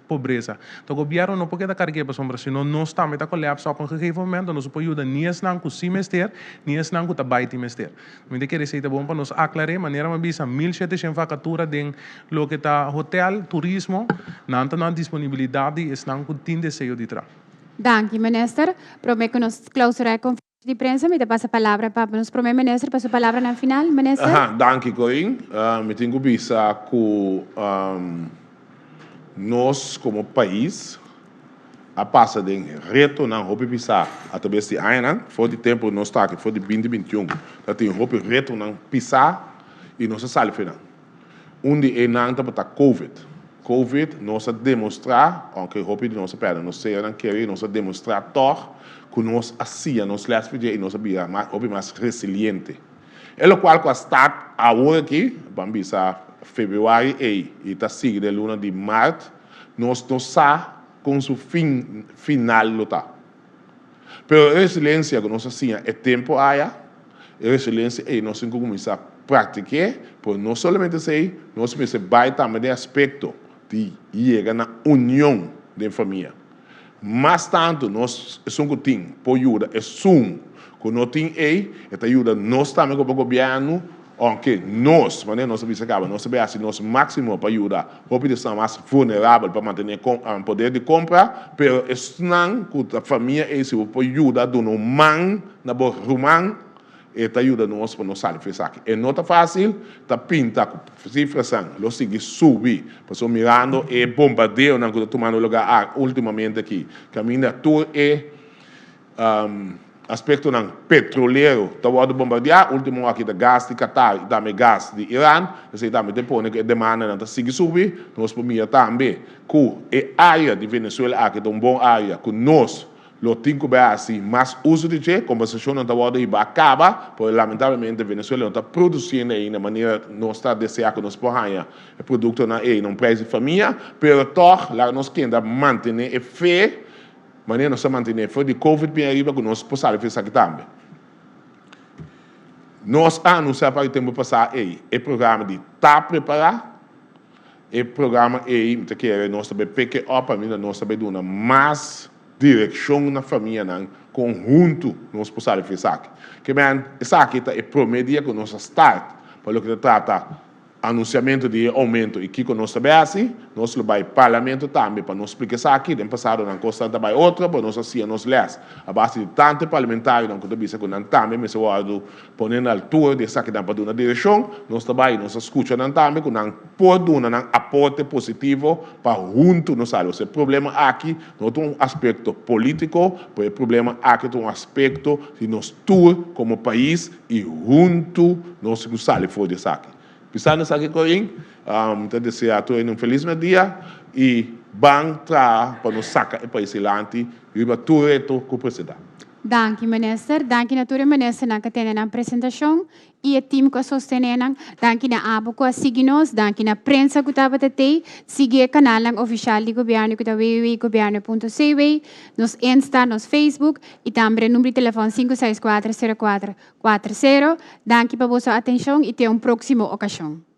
pobresa. Anto gobièrnu no por keda karg'é pasobra si no nos tambe ta kolèpsa op un gegeven momento nos no por yuda ni esnan ku si mester ni esnan ku ta bai tin mester. Mi ta kere esei ta bon pa nos aklar'é, manera mi a bisa, 1700 vakatura den loke ta hotel, turismo, nan ta na disponibilidat di esnan ku tin deseo di traha. Danki, Minister. Prome ku nos klausurá e konferensia di prensa, mi ta pasa palabra pa nos Prome Minister pa su palabranan final. Minister. Aha, danki Corinne. Mi tin ku bisa ku nos komo pais. a pasa den retonan hopi pisá atrabes di añanan. For di tempu nos ta aki, for di 2021, ta tin hopi retonan pisá i nos a sali for nan. Un di einan tabata Covid. Covid nos a demostrá, ounke hopi di nos a pèrdè nos sernan kerí, nos a demostrá tòg ku nos a siña nos lès for dje i nos a bira hopi mas resiliente. E lokual ku a start awor aki, ban bisa febrüari ei i ta sigui den luna di mart, nos no sa kon su fin final lo ta. Pero e resilensia ku nos a siña e tempu aya, e resilensia ei nos tin ku kuminsá praktik'é, pero no solamente esei, nos mester bai tambe den aspekto di yega na union den famia. Mas tantu nos esun ku tin por yuda esun ku no tin ei, e ta yuda nos tambe komo gobièrnu, ounke nos, manera nos a bisa kaba, nos ta bai hasi nos máksimo pa yuda hopi di esnan mas vulnerabel pa mantené poder di kompra, pero esnan ku ta famia ei si bo por yuda duna un man na bo ruman, E ta yuda nos pa nos sali for esaki. E no ta fácil, ta pinta ku sifrasan lo sigui subi, pasobra mirando e bombardeonan ku ta tumando lugá últimamente aki, kaminda tur e aspektonan petrolero ta wòrdu bombardeá, último aki ta gas di Qatar i tambe gas di Iran, esei tambe ta pone ku e demandanan ta sigui subi. Nos por mira tambe ku e área di Venezuela aki ta un bon área ku nos Lo tin cu bay haci mas uso di dje, conversacionnan ta wordo hiba a caba, pero lamentablemente Venezuela no ta produciendo ey na manera nos ta desea cu nos por haya e productonan ey na un prijs di famia, pero toch laga nos kenda mantene e fe manera nos a mantene for di covid bien ariba cu nos por sali for esaki tambe. Nos a anuncia pa e tempo pasa ey e programa di Ta Prepara. E programa ei mi ta kere nos ta bay peke op paminda nos ta bay duna mas direkshon na famianan kon huntu nos por sali for esaki. Ke men esaki ta e prome dia ku nos a start pa loke ta trata anunsiamentu di e oumento i kiko nos ta bay hasi. Nos lo bay parlamento tambe pa nos splika esaki. Den pasado nan kosnan ta bay otro pero nos a siña nos les a base di tantu e parlamentarionan ku ta bisa ku nan tambe mester wòrdu Pone na altura di esakinan pa duna direkshon, nos ta bai i nos ta skucha nan tambe ku nan por duna nan aporte positivo pa huntu nos sali. Osea e problema aki no ta un aspekto polítiko, pero e problema aki ta un aspekto di nos tur komo pais i huntu nos tin ku sali for di esaki. Pisando esaki Corin, mi ta desea tur hende un felis merdia i ban traha pa nos saka e pais dilanti riba tur reto ku presenta. Danki minister. Danki na tur e ministernan ku a tene nan presentashon i e tim ku a sostené nan. Danki na abo ku a sigui nos. Danki na prensa ku tabata tei. Sigui e kanalnan ofishal di gobièrnu ku ta www.gobièrnu.cw, nos Insta, nos Facebook i tambe e number di telefòn 564 04 40. Danki pa boso atenshon i te un próksimo okashon.